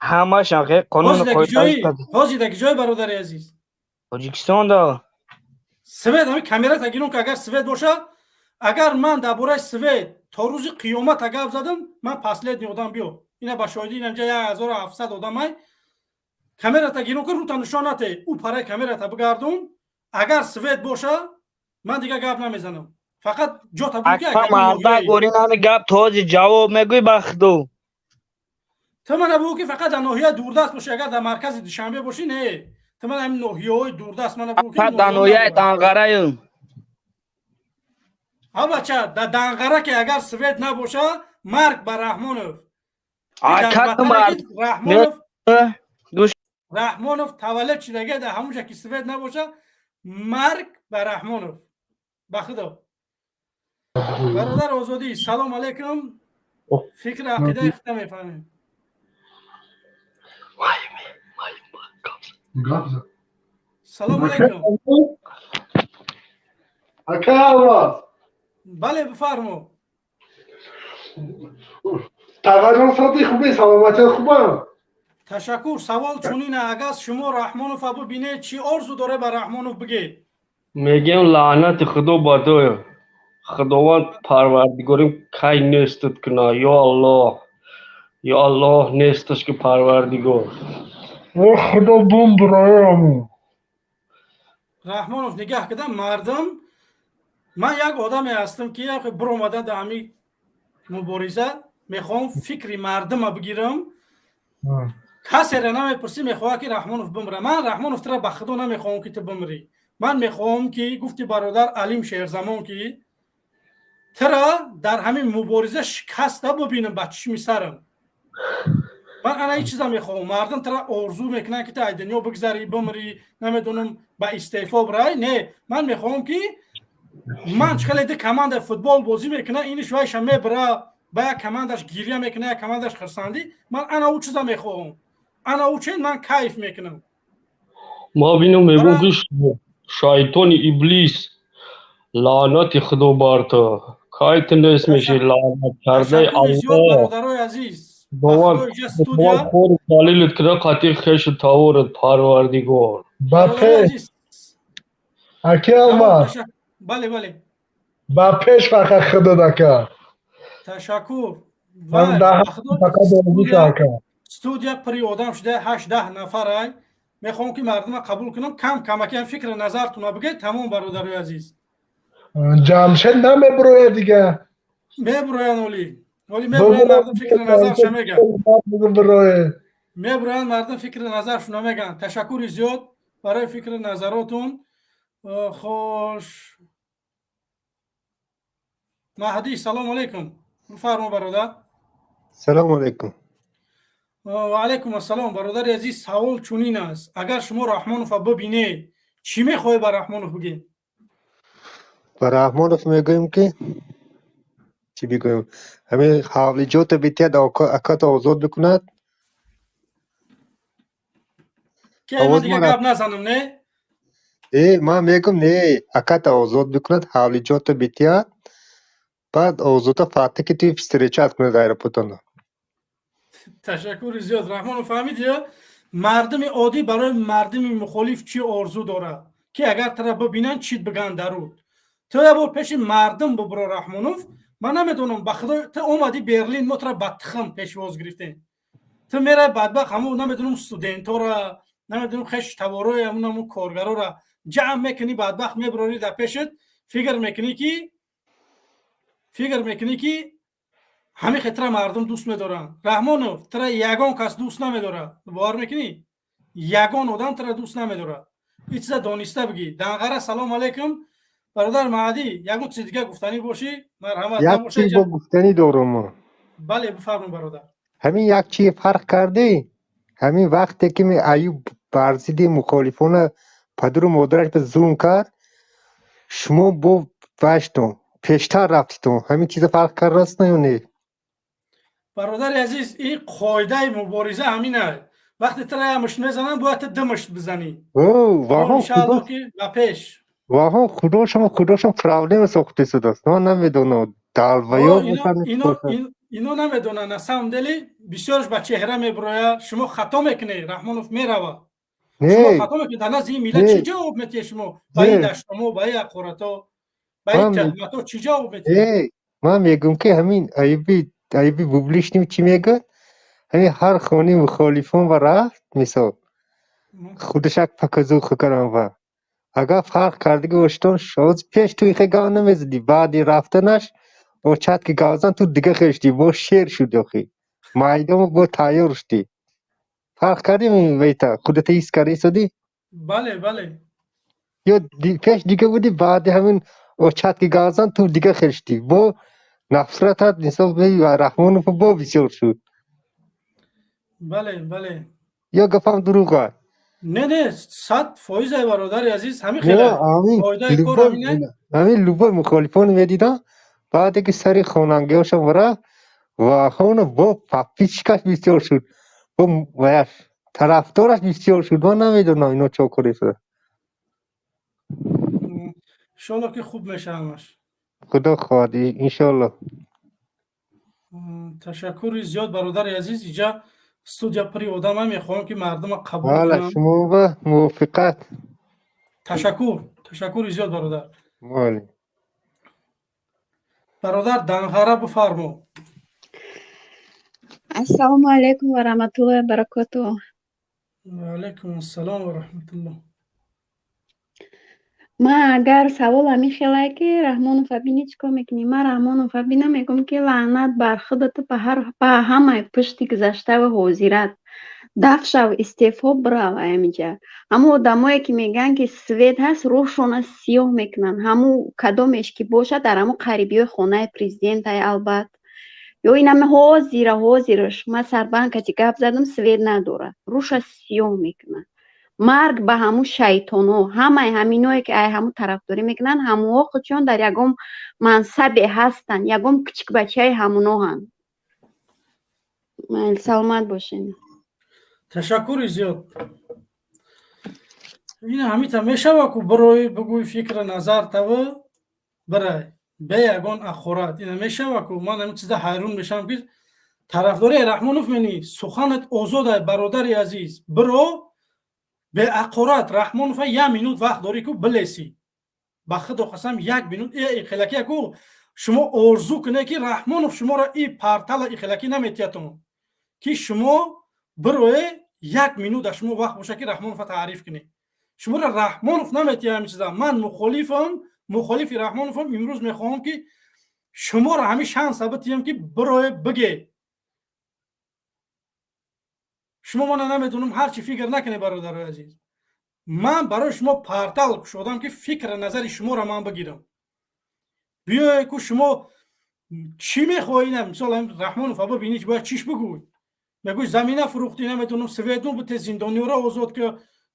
ҳамашам хеле қонуну қоида. Ҳозир даки ҷой, бародари азиз? Тоҷикистон да. Свет, ҳами камерата гирон, ки агар свет боша, агар ман дар бораи свет то рӯзи қиёмата гап задам, ман последний одам. Биё, ина ба шоҳидӣ, инамҷа 1700 одамай. Камерата гирон ки, рута нишон нате, ӯ параи камерата бигардон. Агар свет боша, ман дига гап намезанам, фақат ҷота. Мардак, орин, ҳами гап този ҷавоб мегӯй, ба худо. Ту мана бугӯ, ки фақат дар ноҳияи дурдаст бошӣ. Агар дар маркази Душанбе бошӣ, не, ту мана ҳамин ноҳияҳои дурдаст мана бугӯ, ки Дар ноҳияи Данғараем. Ҳа, бача, дар Данғара ки агар свет набоша, марг ба Раҳмонов. Раҳмонов, Раҳмонов таваллуд шудага, дар ҳамунҷа ки свет набоша, марг ба Раҳмонов, ба худо. Бародар Озодӣ, салом алейкум, фикри ақидаи худта мефаҳмем. Салом алейкум. Ака Алмаз. Бале, бифармо. Тағаҷон, соати хубе, саломатият хубам? Ташаккур. Савол чунин: агар шумо Раҳмонова бибинед, чӣ орзу доре ба Раҳмонов бигед? Мегӯям, лаънати худо ба ту, худованд парвардигорим кай нестат куна, ё Аллоҳ, ё Аллоҳ, несташ ки парвардигор. О худо, бум бурояму. Раҳмонов, нигаҳ кардам мардум. Ман як одаме ҳастам, ки биромада дар ҳамин мубориза мехоҳам фикри мардума бигирам. Касеро намепурсӣ, мехоҳад, ки Раҳмонов бимра. Ман, Раҳмонов, тура ба худо намехоҳам, ки ту бимрӣ. Ман мехоҳам, ки гуфти бародар Алим Шерзамон, ки тура дар ҳамин мубориза шикаста бибинам ба чишми сарам. Ман ана ин чиза мехоҳам. Мардум тура орзу мекунанд, ки ту ай дунё бигзарӣ, бимрӣ, намедонам, ба истеъфо бирай. Не, ман мехоҳам, ки ман чӣ хеле ду командаи футбол бозӣ мекунам, иниш вайша мебира, ба як командаш гиря мекуна, як командаш хурсандӣ. Ман ана ӯ чиза мехоҳам, ана ӯ чен ман кайф мекунам. Ма бинам, мегӯм, ки шайтони иблис, лаънати худо бар ту, кай ту нест мешӣ, лаънат кардаи Аллоҳ. Бародарои азиз. Хор далилат кира қатъи хешу таворат, парвардигор. Ба пеш, аки Алмаз. Бале. Ба пеш, фақат худат, ака. Ташаккур. Студия пури одам шуда, 8-10 нафарай. Мехоҳам, ки мардума қабул кунам. Кам камакиам фикри назартуна бигӯед. Тамом, бародарои азиз. Ҷамшед намебурояд дига? Мебуроян, оли мебуроян. Мардум фикри назарша меган, мебуроян, мардум фикри назаршуна меган. Ташаккури зиёд барои фикри назаротун. Хош, Маҳдӣ, салому алайкум, бифармо, бародар. Салому алайкум. Ва алайкум ассалом. Бародари азиз, савол чунин аст: агар шумо Раҳмонова бибинед, чӣ мехоҳед ба Раҳмонов бигӯед? Ба Раҳмонов мегӯем, ки чӣ бигӯем, ҳамин ҳавлиҷото битиҳад, акато озод бикунад. Ки ман дига гап назанам, не? Э, ман мегӯм, не, аката озод бикунад, ҳавлиҷото битиҳад, баъд озода фатҳ ки ту встречать кунад аэропортона. Ташаккури зиёд. Раҳмонов, фаҳмид ё? Мардуми оддӣ барои мардуми мухолиф чӣ орзу дорад, ки агар тара бибинанд, чит биган даруд. Ту як бор пеши мардум бубро, Раҳмонов. Ман намедонам, ба худо, ту омадӣ Берлин, мо тура ба тухм пешвоз гирифтем. Ту мерай, бадбахт, ҳамун намедонам, студентора, намедонам, хеш таворои ҳамун коргарора ҷамъ мекунӣ, бадбахт, мебурорӣ дар пешат. Фикр мекунӣ, ки ҳамин хел тра мардум дӯст медоранд. Раҳмонов, тра ягон кас дӯст намедорад, бовар мекунӣ? Ягон одам тура дӯст намедорад. Ин чиза дониста бигӣ. Данғара, салом алейкум. Бародар Маҳдӣ, ягон чизи дига гуфтанӣ бошӣ, марҳамат. Як чиз бо гуфтанӣ дорум. Бале, бифармо, бародар. Ҳамин як чи фарқ кардӣ? Ҳамин вақте ки Аюб бар зидди мухолифона падару модараш ба зулм кард, шумо бо ваштон пештар рафтитон. Ҳамин чиза фарқ кардааст ё не? Бародари азиз, ин қоидаи мубориза ҳамин аст. Вақте тра як мушт мезананд, бояд ту ду мушт бизанӣ. Иншаалло, ки ба пеш. Ваҳо, худошон проблема сохта истодааст. Ман намедонам, далваё. Ино намедонанд, на самом деле бисёрш ба чеҳра мебирояд. Шумо хато мекунед, Раҳмонов мерава. Шумо хато мекунед. Дар назди ин миллат чӣ ҷавоб метиҳед шумо? Ба ин даштомо, ба ин ҳақорато, ба ин туҳмато чӣ ҷавоб метиҳед? Ман мегӯям, ки ҳамин Аюби публичный чӣ мегӯяд? Ҳамин ҳар хони мухолифон ва рафт, мисол, худашак показуха кардан. Ва агар фарқ кардагӣ бошитон, ҳозир пеш ту ихе гап намезадӣ, баъди рафтанаш очат ки гап зан, ту дига хел шудӣ, бо шер шуд, охи майдон бо тайёр шудӣ. Фарқ кардем, вейта худата ҳис карда истодӣ? Бале, бале. Ё пеш дига будӣ, баъди ҳамин очат ки гап зан, ту дига хел шудӣ, бо нафратат мисол Раҳмонов бо бисёр шуд. Бале, бале. Ё гапам дурӯғ аст? Не, не, 100%, ай бародари азиз, ҳамин хеле. Ҳамин любой мухолифон медидам, баъде ки сари хонангиҳошон рафт, ваҳоно бо подписчикаш бисёр шуд, бо ваяш тарафдораш бисёр шуд. Ман намедонам, ино чо кор истода. Иншолло, ки хуб меша ҳамаш. Худо хоҳад, иншолло. Ташаккури зиёд, бародари азиз. Иҷа студия пури одама, мехоҳам, ки мардума қабул кунам. Шумо ба мувофиқат. Ташаккур, ташаккури зиёд, бародар. Бародар Данғара, бифармо. Ассалому алайкум ва раҳматуллоҳи ва баракотуҳ. Ва алайкум ассалом ва раҳматуллоҳ. Ман агар савол ҳамин хелае, ки Раҳмонова бинӣ, чӣ кор мекунӣ? Ман Раҳмонова бинам, мегӯям, ки лаънат бар худату ба ҳамаи пушти гузаштаву ҳозират. Даф шав, истеъфо бирав ҳаминҷа. Ҳамун одамое, ки мегӯянд, ки свет ҳаст, рӯҳшона сиёҳ мекунанд. Ҳамун кадомеш ки бошад, дар ҳамун қарибиҳои хонаи президентай, албат. Ё инаме ҳозира ҳозираш ман сарбанкати гап задам, свет надорад, рӯша сиёҳ мекунад. Марг ба ҳамун шайтонҳо, ҳамаи ҳаминое, ки ай ҳамун тарафдорӣ мекунанд, ҳамунҳо худшон дар ягон мансабе ҳастанд, ягон кучикбачаи ҳамуноҳанд. Майли, саломат бошед. Ташаккури зиёд. Ина ҳамита мешава ку, бирои бигӯй фикри назар таву бирай бе ягон ҳақорат. Ина мешава ку. Ман ҳамин чиза ҳайрон мешавам, ки тарафдории Раҳмонов менӣ, суханат озода, бародари азиз, биро беҳақорат Раҳмонова. Як минут вақт дорӣ ку, билесӣ. Ба худо қасам, як минут ихелаки ку шумо орзу кунед, ки Раҳмонов шуморо и портала ихелакӣ наметиятон, ки шумо бирое, як минут дар шумо вақт боша, ки Раҳмонова таъриф кунед. Шуморо Раҳмонов наметиҳа ҳамин чиза. Ман мухолифам, мухолифи Раҳмоновам. Имрӯз мехоҳам, ки шуморо ҳамин шанса битиҳам, ки бирое, биге. Шумо мана намедонам, ҳарчи фикр накунед, бародарои азиз, ман барои шумо портал кушодам, ки фикри назари шуморо ман бигирам. Биёе ку, шумо чӣ мехоҳӣ? Мисол, Раҳмонов аба бинӣ, бояд чиш бигӯй? Мегӯй, замина фурӯхтӣ, намедонам, светну бите, зиндониёро озод ки,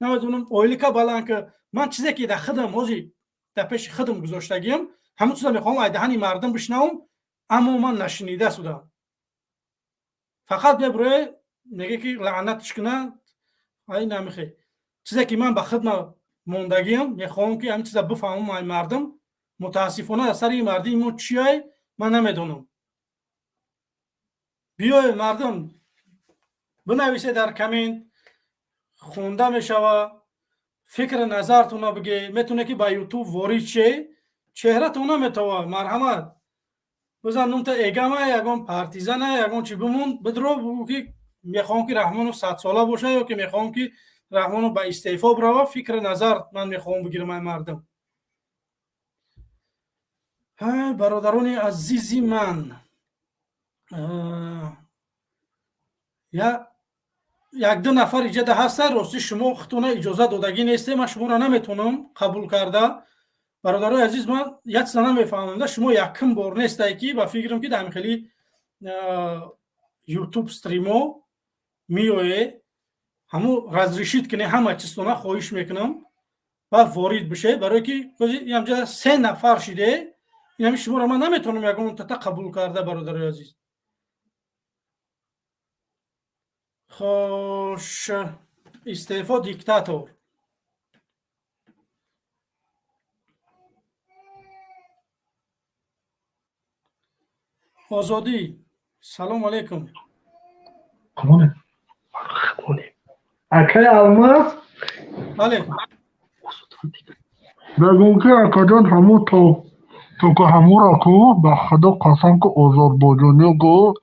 намедонам, ойлика баланд ки. Ман чизе ки дар худам ҳозир дар пеши худам гузоштагиам, ҳамон чиза мехоҳам ай даҳани мардум бишнавам, аммо ман нашунида судам. Фақат мебурое, меге, ки лаънатш куна. Ай намехе чизе ки ман ба хидма мондагиам, мехоҳам, ки ҳамин чиза бифаҳмам ай мардум. Мутаассифона, дар сари мардими мо чиай, ман намедонам. Биёе, мардум, бинависе дар коммент, хонда мешава. Фикри назартона биге. Метавоне, ки ба Ютуб ворид ше, чеҳратон наметава. Марҳамат, бизан, нумта эгама, ягон партизана, ягон чи бимон, бидро, бугӯ, ки мехоҳам, ки Раҳмонов 100-сола боша, ё ки мехоҳам, ки Раҳмонов ба истеъфо бирава. Фикри назар ман мехоҳам бигирам ай мардум. Бародарони азизи ман, я Як-ду нафар иҷода ҳастанд. Ростӣ, шумо худтона иҷоза додагӣ нестем, ман шуморо наметавонам қабул карда. Бародарои азиз, ман як чиза намефаҳмам. Шумо якум бор нестай, ки ба фикрам, ки дар хели ютуб стримо меое. Ҳамун разрешить кунед ҳама чизтона, хоҳиш мекунам, ва ворид бишед, барое ки инҷа се нафар шиде. Инами шуморо ман наметавонам ягон тата қабул карда, бародарои азиз. Хош, истеъфо диктатор. Озодӣ, салому алайкум. Акай Алмаз. Бале. Бегум, ки акаҷон, ҳамун то ку ҳамуро ку, ба худо қасам, ку озарбойҷониё гу,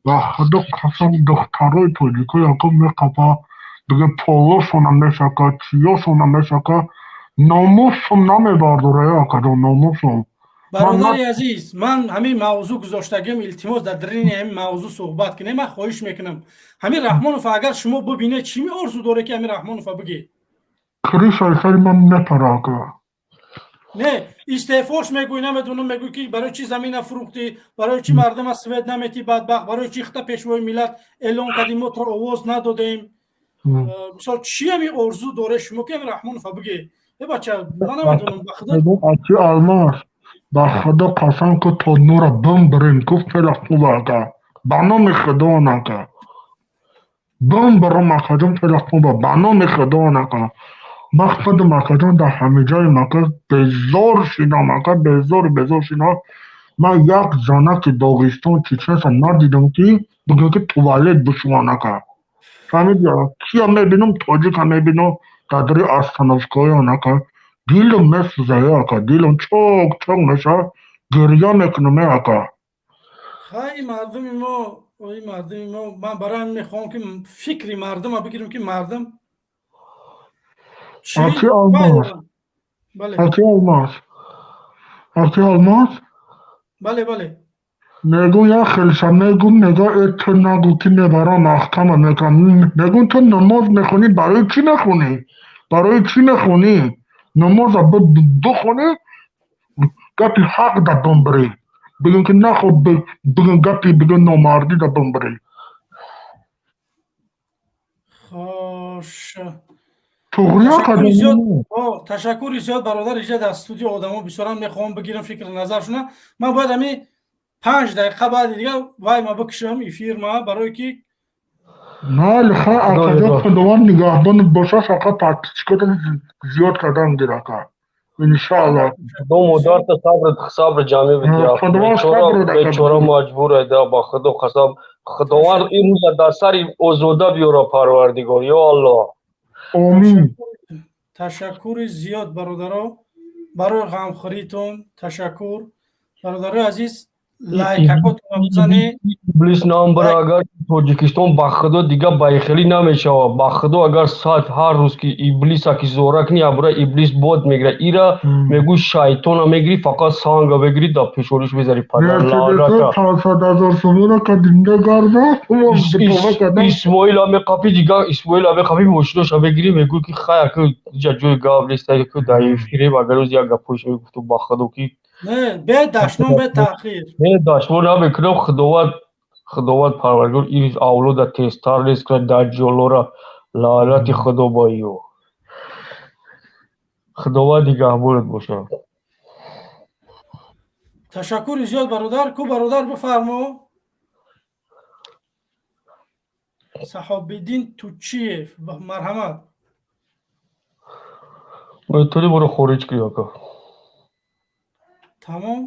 ба худо қасам, духтарои тоҷико яко меқапа, дига полошона мешака, чиёшона мешака, номусум намебардора, акаҷон, номусум. Бародари азиз, ман ҳамин мавзӯъ гузоштагиам, илтимос, дар дарини ҳамин мавзӯъ суҳбат кунем. Ман хоҳиш мекунам, ҳамин Раҳмонов, агар шумо бибинед, чӣ орзу доре, ки ҳамин Раҳмонова бигӣ? Крышаи сари ман мепара, ака. Не, истеъфош мегӯй, намедонам, мегӯй, ки барои чӣ замина фурӯхтӣ, барои чӣ мардума свет наметӣ, бадбахт, барои чӣ хита пешвои миллат эълон кардӣ, мо туро овоз надодем. Мисол, чӣ ҳамин орзу доре шумо, ки ҳамин Раҳмонова бигӣ? Э бача, ман намедонам, ба худо. Ачи Алмаз, ба худо қасам, ку то нура бимбирем, гуфт, хеле хуб, ака, ба номи худо, ака, бимбирам, акаҷон, хеле хуба, ба номи худо, ака. Ман худам, акаҷон, дар ҳамиҷои ака безор шидам, ака, безор, безор шидам. Ман як занаки Доғистон, чеченса надидам, ки бигӯям, ки туалет бишӯван, ака, фаҳмиди? Кия мебинам, тоҷика мебинам дар дари остановкаҳоян, ака, дилам месӯзад, ака, дилам чок чок мешавад, гиря мекунам, э ака. Хай, мардуми мо, ин мардуми мо. Ман барои ҳамин мехоҳам, ки фикри мардума бигирем, ки мардум Аки Алмаз, аки Алмаз, аки Алмаз. Бале, бале. Мегӯм, як хелша мегӯм, мега, э, ту нагӯ, ки мебарам, маҳкама мекунам. Мегӯм, ту намоз мехонӣ, барои чӣ мехонӣ, барои чӣ мехонӣ? Намоза бихонӣ, гапи ҳақ да бимбирӣ, бигӯм, ки нахо бигӯм, гапи бигӯм, номардӣ да бимбирӣ. Хош. Туғри. Ташаккури зиёд, бародар. Иҷа дар студио одамо бисёран, мехоҳам бигирам фикри назаршона. Ман бояд ҳамин 5 дақиқа баъди дига вай ма бикушам эфирма, барое ки Майли, ха, акаҷон, худованд нигаҳбон боша, фақат подписчикото зиёд кардан гир, ака, иншоалло. Худо модарта сабр ҷамъ бидиҳад. Бечора маҷбур да, ба худо қасам, худованд ин рӯза дар сари озода биёра, парвардигор, ё аллоҳ. Омин. Ташаккури зиёд, бародаро, барои ғамхӯритон ташаккур. Бародарои азиз, лайкакотонро бизанед. Иблис нам бара, агар Тоҷикистон, ба худо, дига байхелӣ намешавад. Ба худо, агар сад ҳар рӯз ки иблиса ки зора кунӣ, абра иблис бод мегирад. Ира мегӯй, шайтона мегирӣ, фақат санга мегирӣ, дар пешониш мезанӣ, падар лаъната. Исмоила меқапӣ, дига Исмоила меқапӣ, мошиноша мегирӣ, мегӯй, ки хай, ака, иҷа ҷои гап нест, ака, дар эфирем. Агар рӯз як гапош мегуфту, ба худо, ки Не, бе дашном, бе таъхир. Не, дашном намекунам. Худованд, худованд парвардигор ин авлода тезтар нест кунад, даҷҷолора, лаънати худо ба ё. Худованд нигаҳбонат бошад. Ташаккури зиёд, бародар. Ку, бародар, бифармо. Саҳобиддин Тучиев, марҳамат. Метавонӣ моро хориҷ кунӣ, ака. Тамом,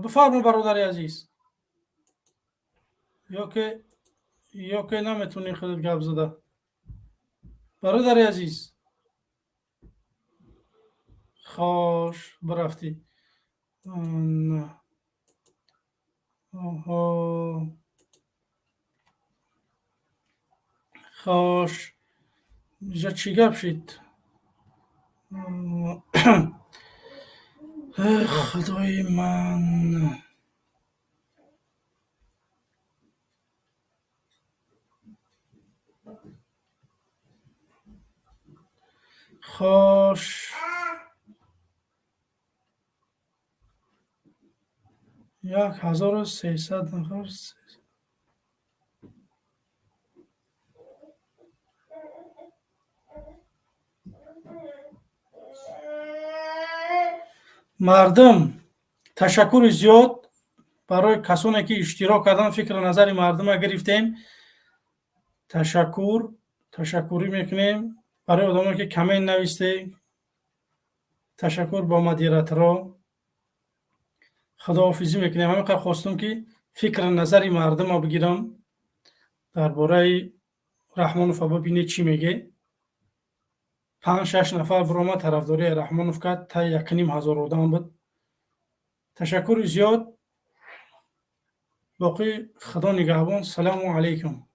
бифармо, бародари азиз, ёке наметавонӣ худат гап зада, бародари азиз? Хош, бирафтӣ. Оҳо, хош, иҷа чӣ гап шид? Худои ман. Хош, 1300 нафар. Мардум, ташаккури зиёд барои касоне ки иштирок карданд, фикру назари мардума гирифтем. Ташаккур, ташаккурӣ мекунем барои одамое ки коммент навистед. Ташаккур бо модераторо. Худоҳофизӣ мекунем. Ҳамин қадр хостум ки фикру назари мардума бигирам дар бораи Раҳмонов, бибинед чӣ меге. Панҷ шаш нафар биромад, тарафдории Раҳмонов кард, та 1500 одам буд. Ташаккури зиёд, боқӣ Худо нигаҳбон. Салому алайкум.